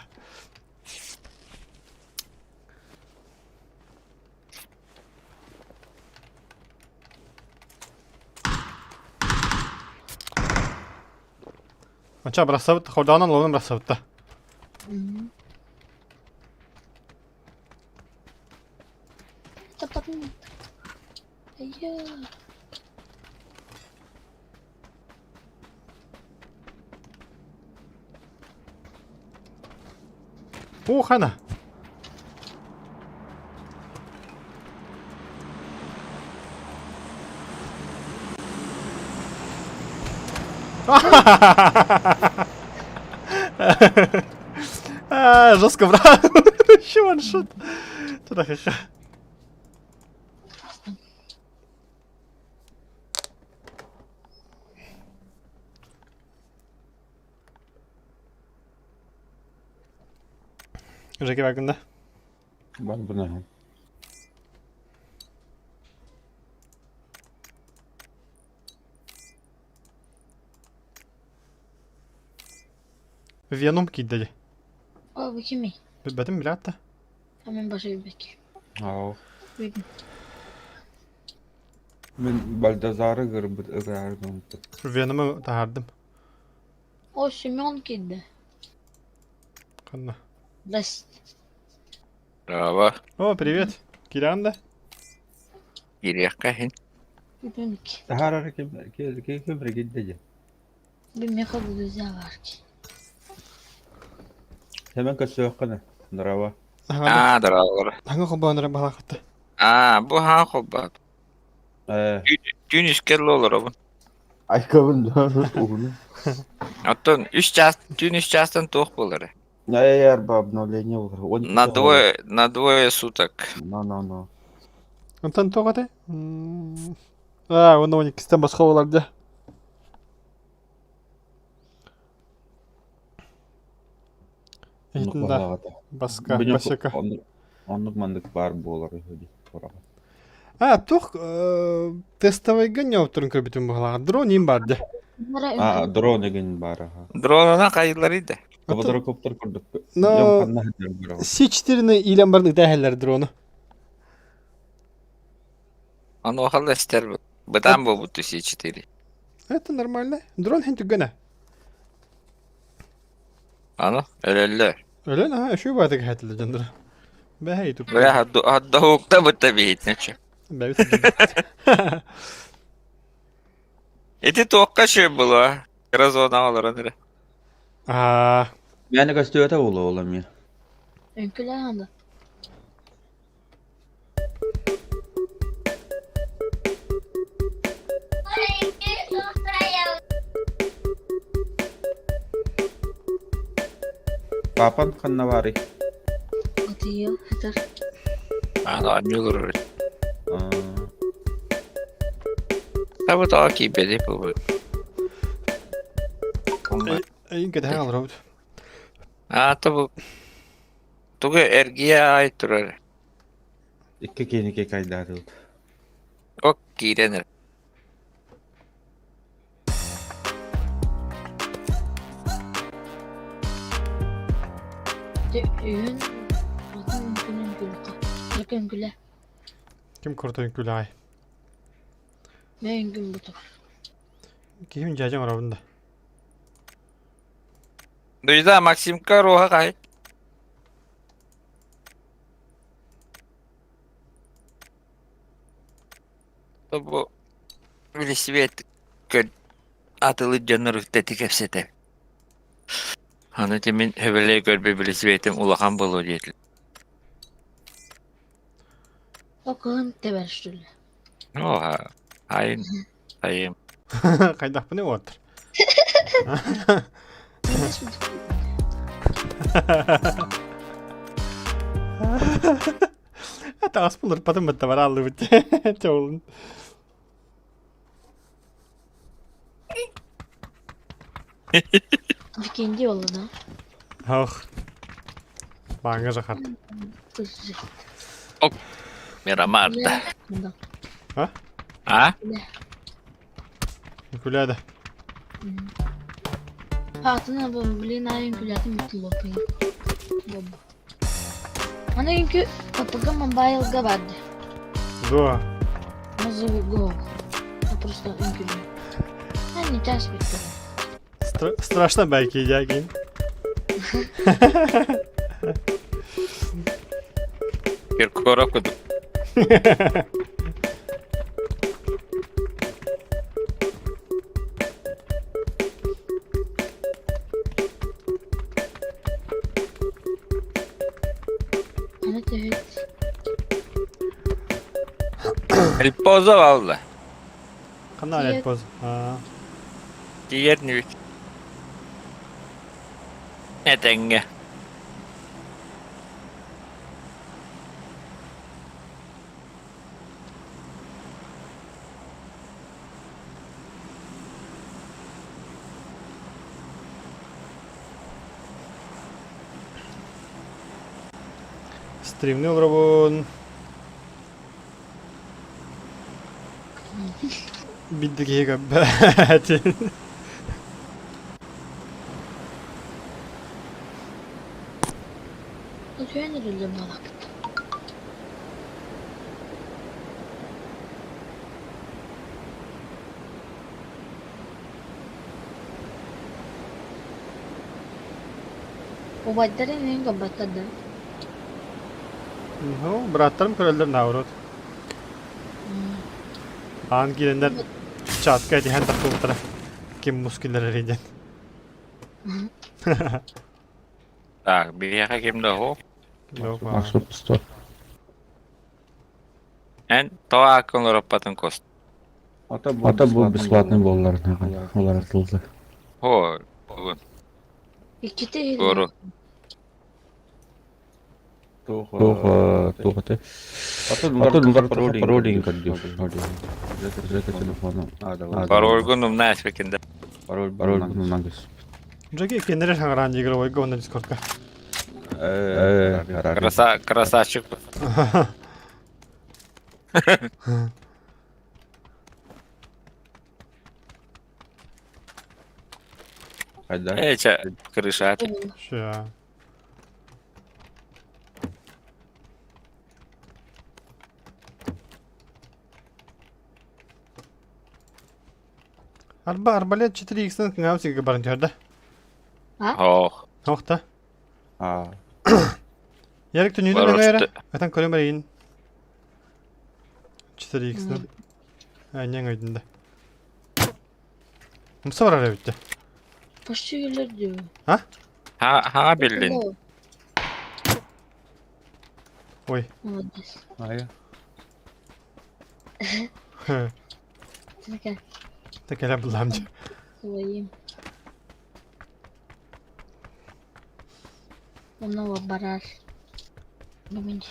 Ача бросабыт, хордаанан ломун бросабытта. Тапатын. Айя. О, хана. А, жестко, брат. Еще ваншот. Туда ха-ха. Жеке бакында. Бар бұны. Веном кидали. О, bu kimi? Бәтім біләтті. Hemen başa bir Ау. Bugün. Мен Бальдазары кырбыт ыгырардым. Веномы тағардым. О, Семен кидdi. Қанна. Здрасте. Браво. О, привет. Киранда. Кириэххэ иһин. Бүгүн ki. Тахарар ким ким кидде. Bir meka друзья var ki. Hemen көссөөххөнө. Браво. Аа, дороолор. Хаңа қобаныры балақытты. Аа, бу хаан холбаат. Э, Түүн үскер олоробун. Айкабын угуну. Оттон үс час, түүн үс частан туох буолар. Яр ба обновление болар. На двое суток. Но, но, но. Онтон тоғаты? А, оны он иккистен басқа оларды. Итин да, баска, басека. Оннук мандык бар болар үһү. А, тух тестовый гонёв турун көрбүтүм буһалаға. Дрон им барды. А, дрон эгин бар аха. Дронuna кайылар иде. Квадрокоптер курдук. Но С4-ны илен барын ытаһэллэр дрону. Аны охал эстер бытан бу С4. Это нормально. Дрон хин түггэнэ. Аны өлөллөр. Өлөн, аха, үшүү баатык хэтиле жандыр. Бэхэ ютуб. Бля, хаддоукта бытта биһитнече. Бэбит. Эти туохха шүй була. Разона олорон эрэ. А, Мени көстүөтэ була ола ми. Önküler anda. Папан ханна бары. Atıyor. Yeter. Аны анньулар. Табы таа кийбеди бу. Эйин кэтэһэн олоробут. Аа, табы тугу эргийэ ай турар. Икки кенеке кайдары. Ок киирэн эрэ. Ким крутой үҥкүүлээҕий? Мен үҥкүм бутур. Киһим дьээдьэҥ оробун да. Дуйда Максимка руоха хай. Бу билисибиэт көр атылы дьоннор үктэтик кэпсэтэ. Аны тимин хөбөлөй көрбө билисибиэтим улахан болуо диэтилэр. Окуһун тэбэр что ли? Ну, айын, айым. Хайдахпыный уоттар? Таас булырпатым бытта бар аллыбыт. Чоулун. Викенди oldu да. Ох. Бааҥҥа Захар. Мирамарда. А? А? Күлэ да. Хаатын бу блин айын күлэтим бүттү лопын. Аны үҥкү ППГ мобайлга барды. Дуо. Музыку. Я просто үҥкүлүү. А не час бүттү. Страшно бәйки дягин. Киркоров кудук. Evet evet. El pozo valla. Канал Нет. поз. А. Тиер нүк. Этеңге. Стримни олоробун. Бидди киһи көрбөт. Үтүөн эрэллэр буолаакыт. Убайдарын иһин көрбөттөр да. Ну, бырааттарым көрөллөр наоборот. Аан киирэннэр чатка этиһэн тахсыбыттара. Ким мускуллар диэн. Так, биһиэхэ ким да оһох. Маршрут пустой. Эн тоҕо ааккын олороппатын кос. Ата бу бесплатный буоллар олар тылды. О, бүгүн. Иккитэ иһиллэр. Гору. Туох туох этэй? Ата булар пароль көрдүм. Жека телефону. Парольгун умна эспекинде. Пароль пароль нангыс. Жеки кеннер хаҥараан игровойга уонна дискордка. Краса красавчик. Хайда. Э, ча, крыша. Ща. Арба арбалет 4x-ны кыҥаабыт сиргэ баран түһэрдэ. Ох. Охта. А. Ярик түнүүнү Барышты. нөҥө эрэ. Этан көрөм эрейин. 4x-ны. Аньяң өйдүндэ. Умса барар эбитте. Почти келер диyor. Ха, ха биллин. Ой. Молодец. Ая. Сенеке Текеле булам дии. своим. Онно барар. Бүгүн.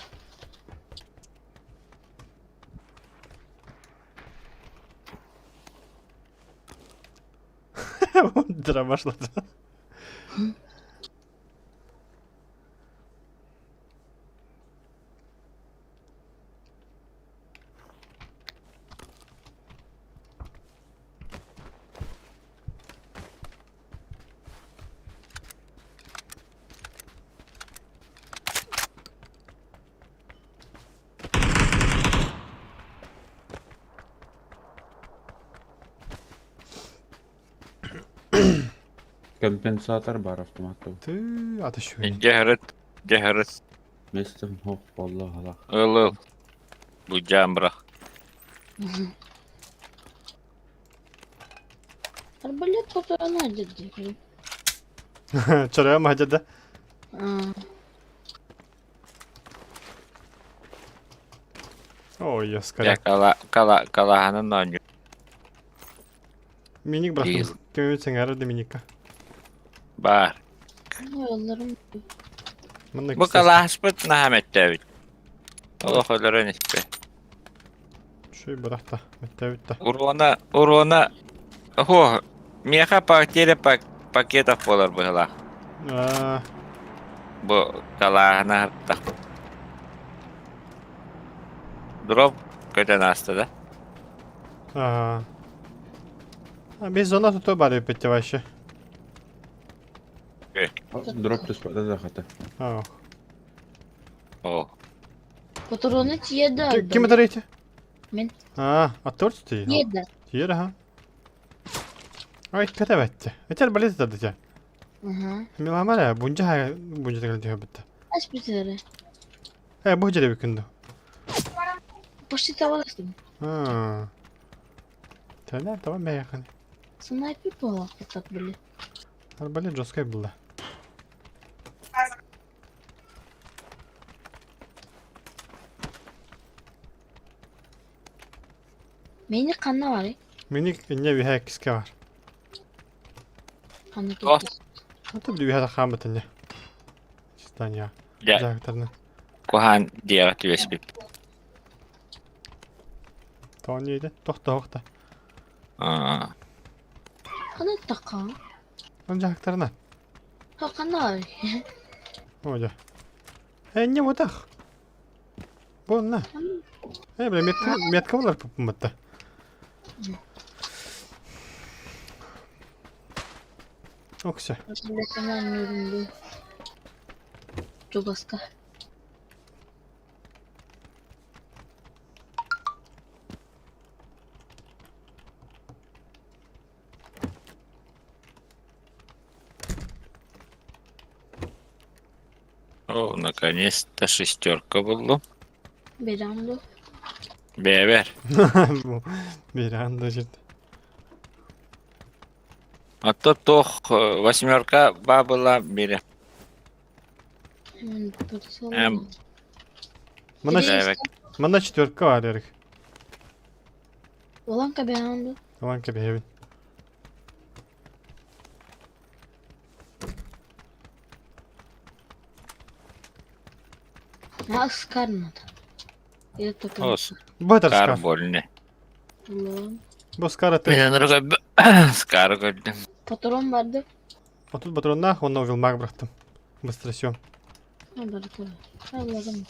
Драмашлады. Компенсатор бар автомат. Ты атышуй. Дьэһэрит, дьэһэрит. Местом хох болла халах. Ыл ыл. Бу жамбрах. Арбалет патрона деді. Чарая махадяда. Ой, я Дьэ скорее. кала кала калаһанын оонньуу. Миник брахтым. Кемет сеңәрі Доминика. Бар. Yollarım. Мында Бу калаһаспыт наһаа мөттөөбүт. Олох өлөрөн испэ. Шуй бырахта. Мөттөөбүт Урона, урона. Хо, миэхэ потеря пакетов буолар быһылаах. да. Бу калааһына аһартах. Дроп көтөн ааста да. А. Без зона тут бары петте вообще. Дроп түспэт да хата. А. О, Патроны тиеді. Ким это рейте? Мен. А, а торт ты? Тиеді. Тиер, ага. Ай, кете бетте. Этер болит это дитя. Ага. Миламара, бунжа бунжа деген диye битте. Aç bir tane. Э, бу жере бүкүндү. Почти tavalастым. А. Тәлә, tamam ben yakın. Снайпер буолуохтаах били. Арбалет жесткая была. Мени ханна барый? Миник инне биһэ киске бар. Ханна О. кеттис. Аты били биһэ хамат инне. Чистания. дьэ, Жактарны. куһаан диэҕэ түбэспит. Тони иде. Тохта хохта. Аа, Ханна такка. Он жактарна. Ханна барый. Оля. Э, не вот так. Бонна. Э, бля, метка, метка болар пупуматта. Окся. Билетен Чугаска. О, наконец-то шестерка была. Берем бу. Бэбэр. Бир анда жерде. А то тох восьмерка ба была бире. Hemen Эм. Мында Бэбэк. мында четверка бар эрик. Olan кабианду. Алан кебебин. Ha ıskarmadı. Ya takım. Ос, Бу это скар скар. больне. Allah'ım. Бу скар это. Скар көрдүм. Patron vardı. Отут патроннах, онна увилмак брахтым. Быстро сём. Ha barı tabii. Allah'ım.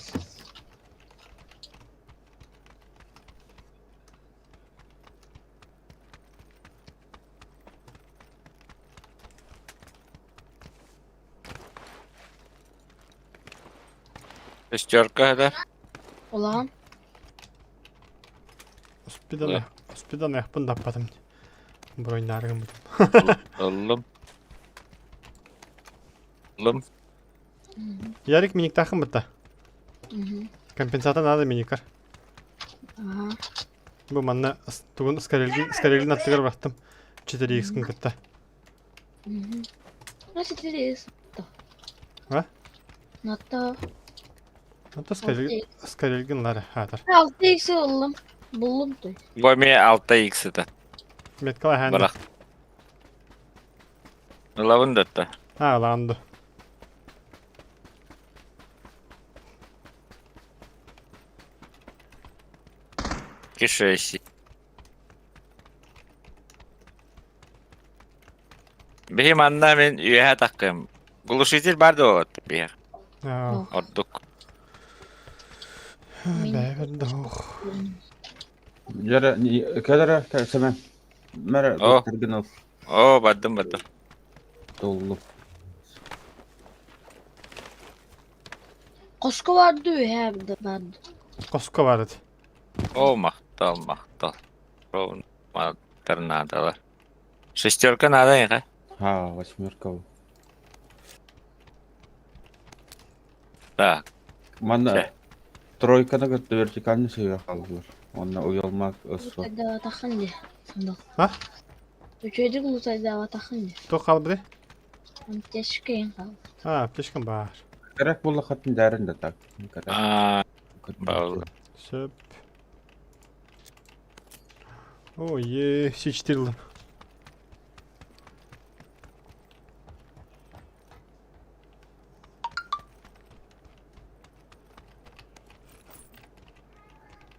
Шестерка да. Olan. Успидан, успидан яхпын даппатым. Броньнаргым бутым. Ыллым. Ыллым. Ярик миниктахым бытта. Hı Компенсата надо миникар. Aha. Бу манна тугун скарелгин скарелгин аттыгар брахтым. 4x күн кытта. Hı hı. Nasıl deriz? Ha? Hatta Ата скарелгин скарелгин лары хатар. 6x oldum. Buldum da. Бу ме 6x это. Меткала ханды. Барах. Ылабын датта. А, ланды. Кишеси. Биһи манна мин үөһэ таккым. Глушитель бар да болот биһи. А, Ордук. бәбер дох. Жара, кадара, сәмә. Мәра, О. доктор О, бардым бардым. Толлу. Koşku vardı he bir de vardı. Коско бар edi. О, махтал, махтал. Ровно. Надалар. Шестерка надо, яха. А, восьмерка. Так. Манна тройканы кытта вертикальный сыыга хааллылар. Онно уйалмак ыссо. Лутайдаабатаххын дии. Сандал. А? Үчүгэйдик лутайдаабатаххын дии. Туох хаалбытай? Аптечка иһин хаалбыт. А, аптечкам баар. Керек буллахатын дәрин да так. А, баул. Сөп. Ой, е, С4 ыллым.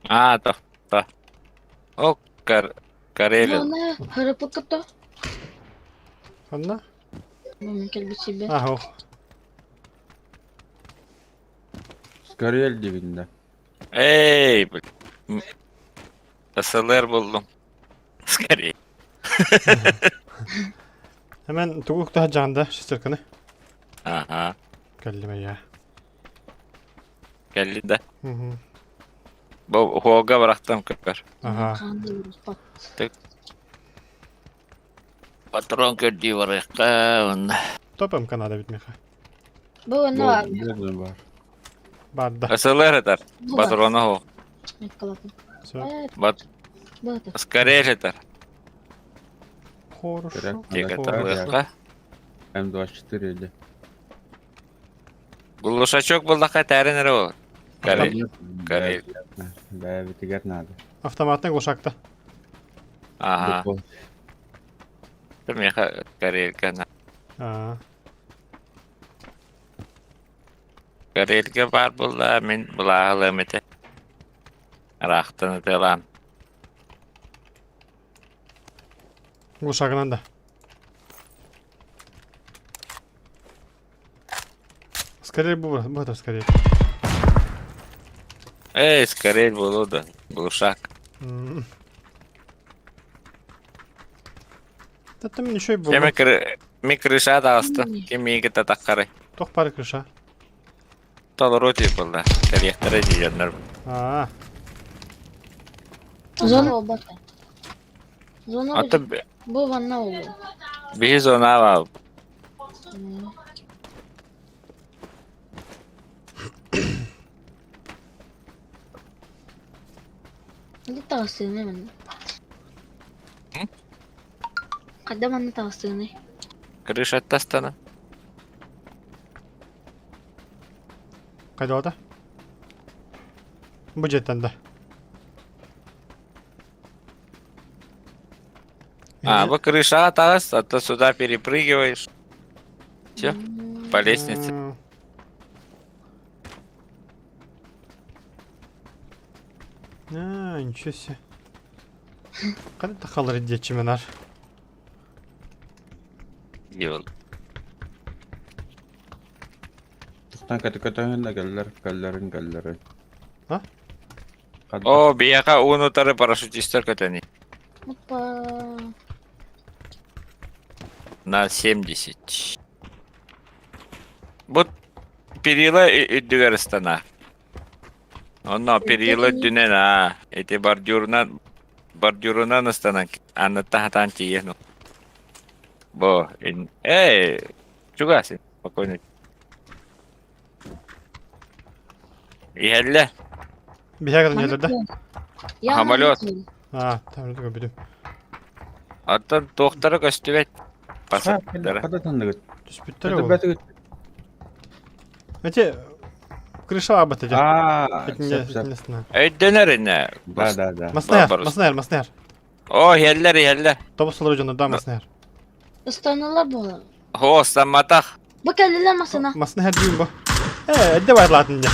А, тохто. О, кар Карелин. Она храпыкато. Ханна? Мин кэлбит себе. А, ох. Скорее дивинде. Эй, блин. СЛР буллум. Скорее. Hemen тугу daha жаанда шестерканы. Ага. Кэллим я. Кэлли да. Мгм. Бу хуога барахтам көпөр. Ага. Патрон көрдүү барыахха онно. Топ МК надо ведь меха. Бу онно бар. Бар да. СЛР этар. Патрона хо. Все. Бат скорее этар. Хорошо. Текаталыахха. М24 или. Глушачок буллаха тәрин эрэ ол. Карель. Карель. Да, битигер надо. Автоматный глушакта. Ага. Меха Карелька. А. Карелька бар булла мин булаалым ите. Рахтан ытылан. Глушагынан да. Скорее бы, это скорее. Эй, скорее булу да. Глушак. Да там ничего и было. Ми крыша да аста. Ким миги татаккары. Тох пары крыша. Толору тип булла. Карьяхтары дигәннәр. А. Зона болбата. Зона Ата бу ванна болду. биһи зона бар. Ханна таҕыстыгыный манна? Хайда манна таҕыстыгыный? Крыша тастана. Кайда да? Бу жеттен да. А, бу крыша тас, а то сюда перепрыгиваешь. Все, по лестнице. А, ничего себе. Когда тахалар дечименар? Йол. Тухтан каты көтөһөн да кэллэр, кэллэрин кэллэрин. А? О, бияка уунутары парашютистер көтөни. Опа. На 70. Вот перила үрдүгэр ыстана. Онно перила үрдүнэн а, эти бордюрунан бордюрунан ыстанан анныттан хатаан тиийэн. Бо, эй, чугас, спокойно. Иһэллэ. Биһиэхэ нелер да? Самолет. А, там же бүтүм. Оттон туохтара көстүбэт. Пасаттара. Хата танныгыт. Түспүттэр ол. Эти крыша абат эти. А, Өйдөнөр ине. Да, да, да. Маснаяр, маснаяр, маснаяр. О, иһэллэр, иһэллэр. Тобус олору дьоно да маснаяр. Ыстаналар буолар. Хо, саматах. Бу кэллилэр масына. Маснаяр дейм бу. Э, эдде байтлатын де.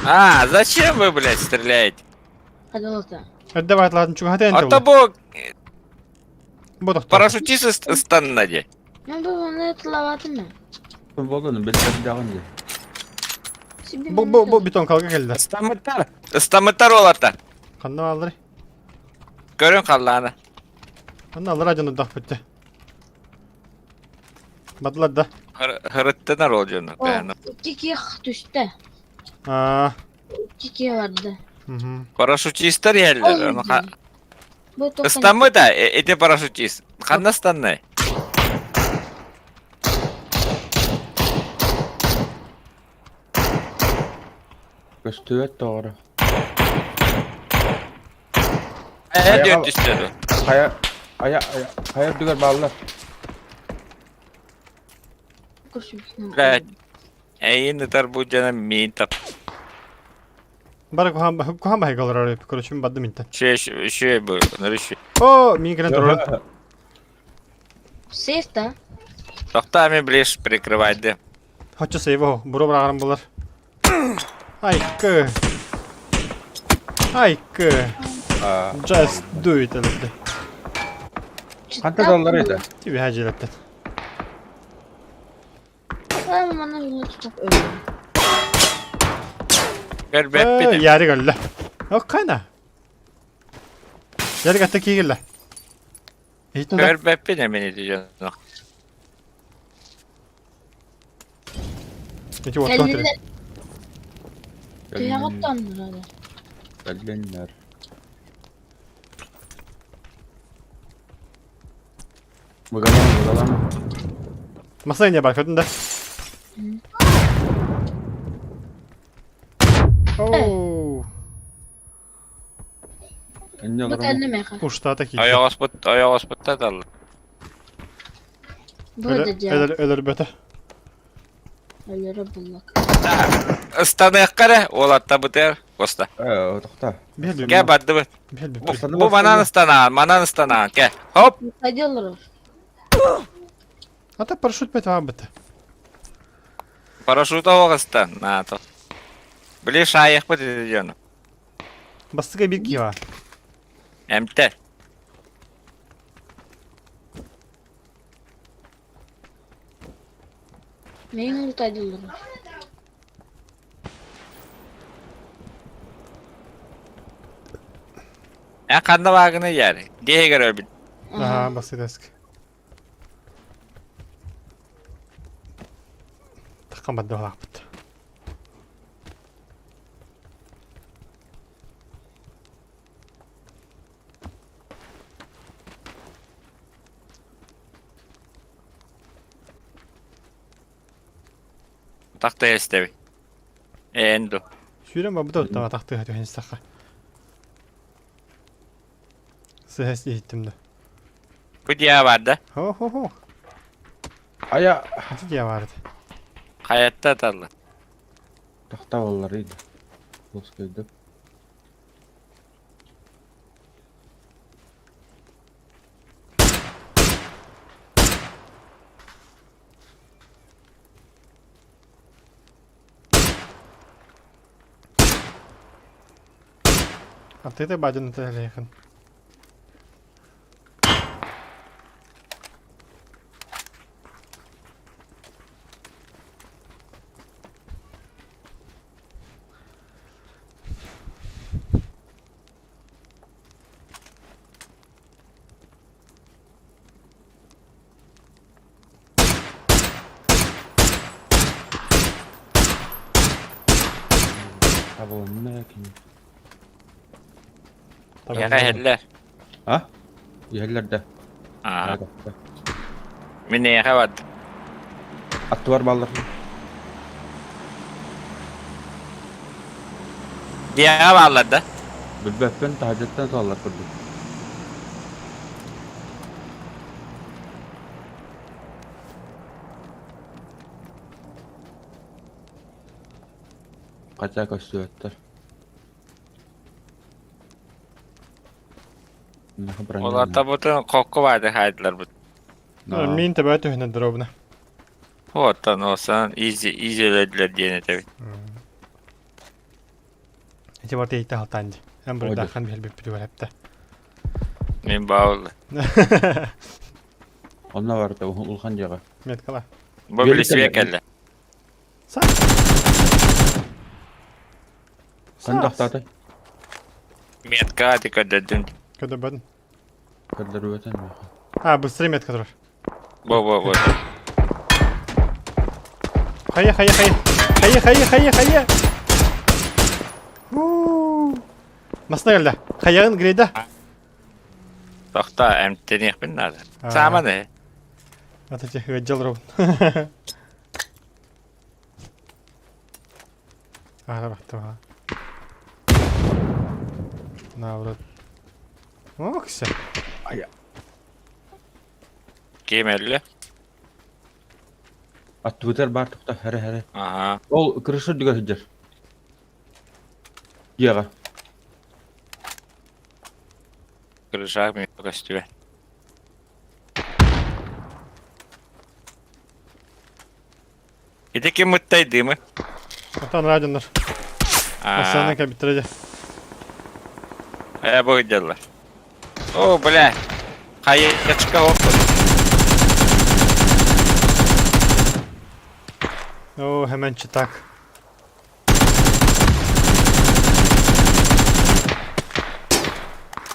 А, зачем вы, блядь, стреляете? Хадалата. Эдде байтлатын чуга хатен. А то бу Бу доктор. парашютист ыстанна де. Мен бу ванна тылабатым. Болдун билбет дагын де. Бу бу бу бетон калга келди. Ыстамыттар. Ыстамыттар оларта. Канда алыр? Көрүн халлааны. Анда алыр ажаны дах битти. Бадлар да. Хырыттанар ол жону. О, икки түстэ. А. Икки барды. Парашютисттер иһэллэр. Бу Ыстаммыта, эти парашютист. Ханна станнай? Көстүбэт тоҕоро. Э, түөрт түстэ дуо? Хайа, айа, айа, хайа үрдүгэр бааллар. Блядь, эйин ытар бу дьана миин тап. Бары куһаан куһаан баһыйга олорор короче мин бардым интен. Шүө, шүө бу, ныры шүө. О, мин кэлэн турар. Сейф да? Тохтоо мен ближ прикрывайды. Хочу сейво, буро бырағарым болар. Айкы. Айкы. Just do it элэтте. Ханта даллар еді? Тиби хажы элеттен. Манна лучше өлүм. Көрбөппүн. Ярик өллө. Оккайна. Ярик атта киигилле. Иһитин да. Көрбөппүн эмини дьоно. Ити оттон түрү. Кэллилэр. Туйаҕыттан турар. Кэллиннэр. Быгалаан, быгалаан. Масына не бар көрдүн да. Оу. Энньэ Бу олорон. кэннэ миэхэ. Уштата киирдэ. Ойоҕоспут, ойоҕоспутта талла. Бу да дьэ. Өлөр өлөрбөтө. Өлөрө буллак. Ыстаныахха эрэ, уолаттабытыгар Коста. Э, тохтоо. Биһэл Кэ бардыбыт. Биһэл Бу, бу манан ыстанаан, манан ыстанаан, кэ. Хоп! Хайда олорор? Ата парашют бет быта. Парашют оҕыстан, наато. Били шаайахпыт ити дьону. Бастыга бир киһи бар. Эмтэ. Мин ултайдылар. Эн ханна баагыны яри? Диэһигэр өлбүт. Аха, бастыгы Таххан бардылаахпыт. Тахта эстэби. Энду. Сүүрэн барбыта уттаҕа тахтыга түһэн истэххэ. Сыһас иһиттим да. Бу диа бар да? Хо-хо-хо. Ая. Ити диа барды. Хаятта аталла. Тахта боллар иди. Лоскайдып. Аттыта бадьын тэлэйхин. Табылынна кини. Яга иһэллэр. А? Иһэллэр да. Аа. Мин эйиэхэ бардым. Аттыбар баллар. Диэҕэ бааллар да? Билбэппин таһырдьаттан туаллар курдук. Хотя көстүбэттэр. Улаатабытын хокку баады хаайдыларбыт. Мин төбө түһүнэн дробна. Оттон осан изи изи өлөдүлэр диэн этэбит. Ити барта иитэ халтаан ди. Эн бурдахан биһэлбиппит үөрэптэ. Мин баалла. Онно барыта улахан дьиэҕэ. Меткала. Бу билисибэ кэллэ. Хан тохтоотой. Метка ати көрдөрдүм. Көрдөрбөтүн. Көрдөрбөтүн. А, быстрее метка турар. Бу бу бу. Хайа, хайа, хайа. Хайа, хайа, хайа, хайа. Масна кэллэ. Хайаҕын грейда. Тохтоо, эмтэниэхпин наада. Сааман ээ. Атычы, ыаддьал робун. Аара бахтым. Наоборот. Окся. Ким өллө? Аттыбытар бар тухта хәрэ хәрэ. Ага. Ол крыша үрдүгэр сылдьар. Дьиэҕэ. Крышах мен көстүбэ. Ити ким мыттай дымы? Отан радионнар. Асана кабиттер Э, бу дела. О, бля. Хаячка опыт. О, hemen читак.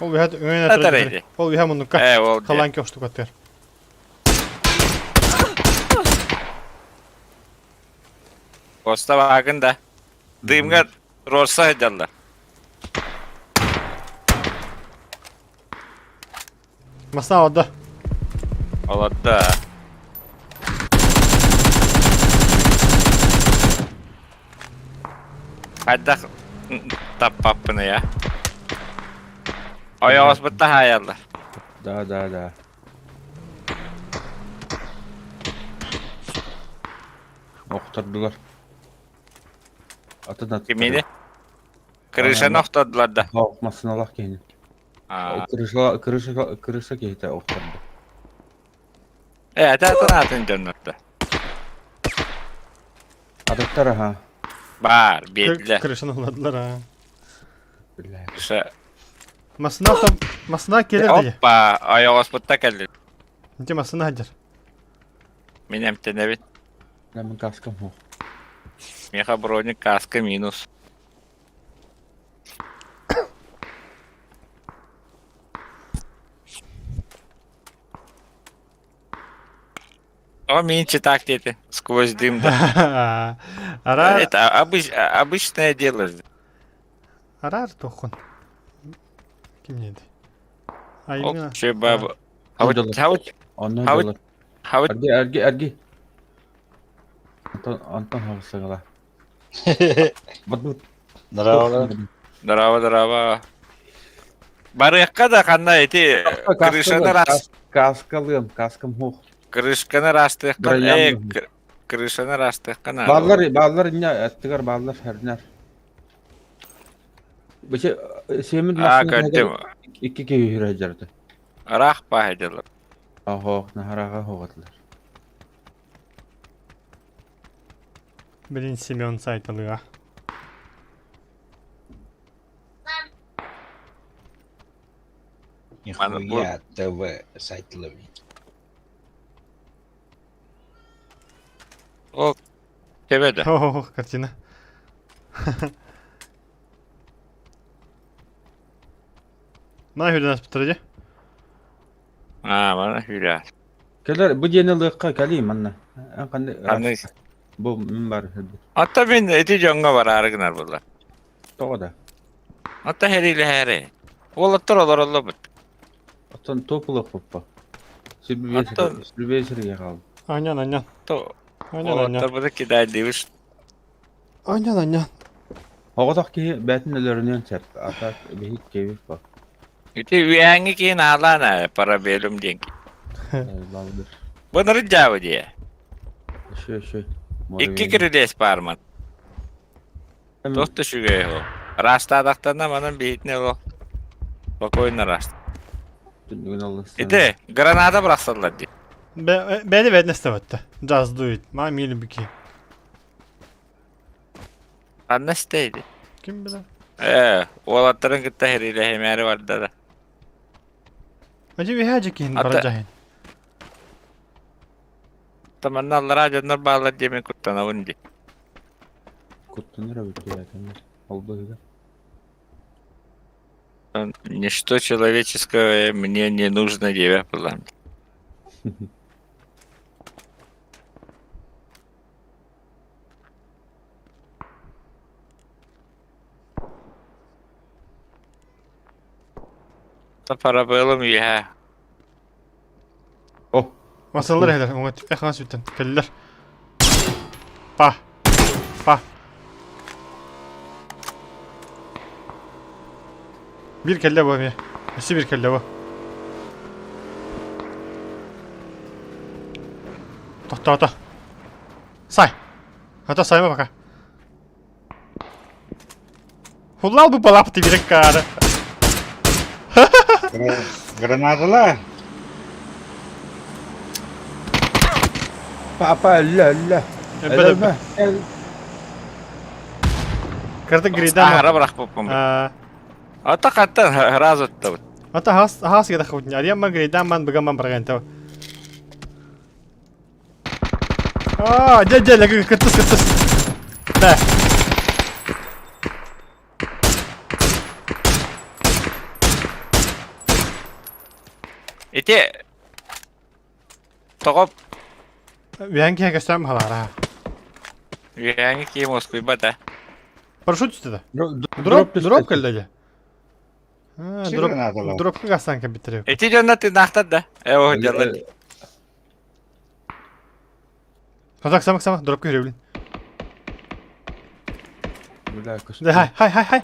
Ол үһэ өҥөн Ол үһэ муннукка. Э, ол. Халан кёштук аттыр. Коста багын да. Дымга Рорса сылдьаллар. Масна алда. Олордо. Хайдах таппаппыный а? Ойоҕоспут таһаайаллар. Да, да, да. Охтордулар. Атын аттары. Кимини? Крышаны охтордулар да. Массыналах киһини. Крыша, крыша, крыша киһитэ охторду. Э, аты атын атын дьоннордо. Атыттар аха. Бар, биэдилэр. Крышаны уладылар а. Крыша. Масына масына келер дии. Оппа, ойоҕоспутта кэллин. Ити масына сылдьар. Мин эмтэнэбин. Мин каскам суох. Миэхэ броник каска минус. О, мин читак диэтэ. Сквозь дым да. Араар... Это обычное дело. Араар тоххун. Ким диэди? Ок, че баба. Хавыт, хавыт, хавыт, хавыт. Арги, арги, арги. Антон, Антон хавысыгала. Здорово. Здорово, здорово. Барыахха да ханна ити крышаны рас... Каскалыам, каскам хух. Крышканы растыахха, э, крышаны растыахха наада. Баалар, баалар инне аттыгар баалар хэрнэр. Бычы семин Аа, көрдүм. Икки киһи хүрэ Ыраах баһайдылар. Оһоох, наһараҕа хоҕотулар. Блин, Семен сайталыга. Нихуя ТВ сайт ловить. О, тебе да. О, картина. Мана хүрден аспыттар дии. Аа, мана хүрэ. Кэлэр бу диэни ылыахха кэлиий манна. Эн ханнык Ханнык? Бу мин бар сылдьар. Оттон мин ити дьоҥҥо бараары гынар буолла. Тоҕо да? Оттон сэриилэһээри. Уолаттар олороллор Оттон туох ылыахпыппа? Оттон- Сүрбэ сиргэ хаалла. Анян, анян. То Анян, анян. уолаттарбыты кидайдыыбыт. Анян, анян. Оҕотох киһи бэйэтин өлөрүнүөн сөп. Ата биһик киэбит бо. Ити үөһээҥҥи киһи наалаан ээ, парабеллум диэн киһи. Балдыр. Бынырыт дьаабы дии. Өшө өшө. Икки кирилиэс баарман. Туох да үчүгэй ол. Ыраастаатахтарына манан биһитинэ олох спокойно ыраас. Түннүгүн алластан. Ити граната бырахсаллар дии. Бэйэ бэйэтин эстебетте. Just do it. Ма мили бики. Ханна истэйди? Ким билэр? Ээ, уолаттарын кытта сэриилэһимээри барда да. Ажи үһэ киһин Ата- бараджаһын. Таманна аллараа дьоннор бааллар диэмин куттанабын дии. Куттанар эбит киһи Ол быһыга. Ничто человеческое мне не нужно диэбэх буоллаҕым. Парабеллум үөһэ. О! Масалар эһэлэр, оҥо эхас үтэн кэллэр. Па. Па. Биир кэллэ бу эмиэ. Өссө биир кэллэ бу. Тохтоото. Сай. Ата сайма пока. Хуллал бу балапты бирек каары. Гранаталар. Папа, өллө, өллө. Өлбөт. Кырдык гридан. Аһара бырахпыппын. Ата хаттан сразу оттабыт. Ата хас хас гeda хавытын. Ариамман грейдамман быгамман барган Аа, дьэ дьэ лэгы кыттыс кыттыс. Да. Ити тоҕо Үһэн киһи көстөн халаара. үһээҥи киһи мускуйбат ээ. Парашют түстэ да. Дроп дроп кэллэ дьэ. Дроп дропка гасан кэбиттэр. Ити дьонно тыынаахтар да. Э о дьаллар. Хазак самак самак дропка көрөбүн. Бля, көстүү. Да хай хай хай хай.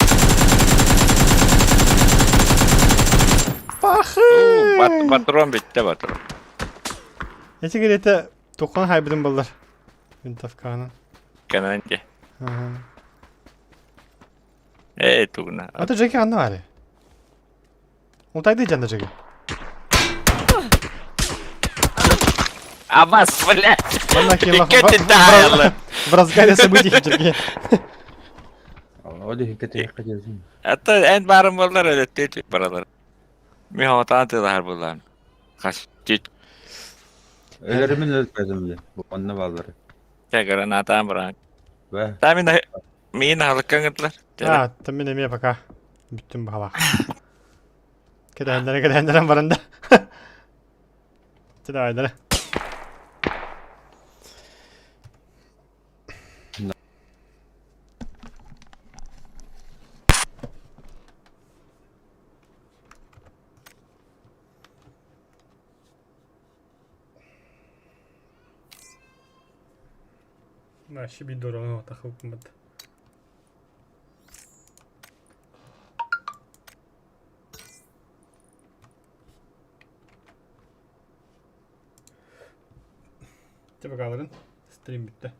Пахы. Патрон бүттэ патрон. Эти где-то туххан хайбытын боллар. Винтовканан. Канан де. Ээ тугуна. Ата Джеки ханна баары? Ултайды жанда Джеки. Абас, блядь! В разгаре событий Джеки. Ол иһин кэтиэххэ диэбитим. Ата эн баарым буоллар өлөттүү баралар. Мин отаан тылаһар буллаан. Хас тит. Өлөрүмүн өлбөтүм дии. Онно бааллар. Чэ гранатаан баран. Бэ. Та мин миин аһылыкка ыҥырдылар. А, та мин эмиэ пока бүттүм баҕалаах. Кэтэһиннэрэ кэтэһиннэрэн баран да. Чэ давай дара. Вообще бидурон тахылкыммыт. Чэ, бакаларын стрим бүттэ.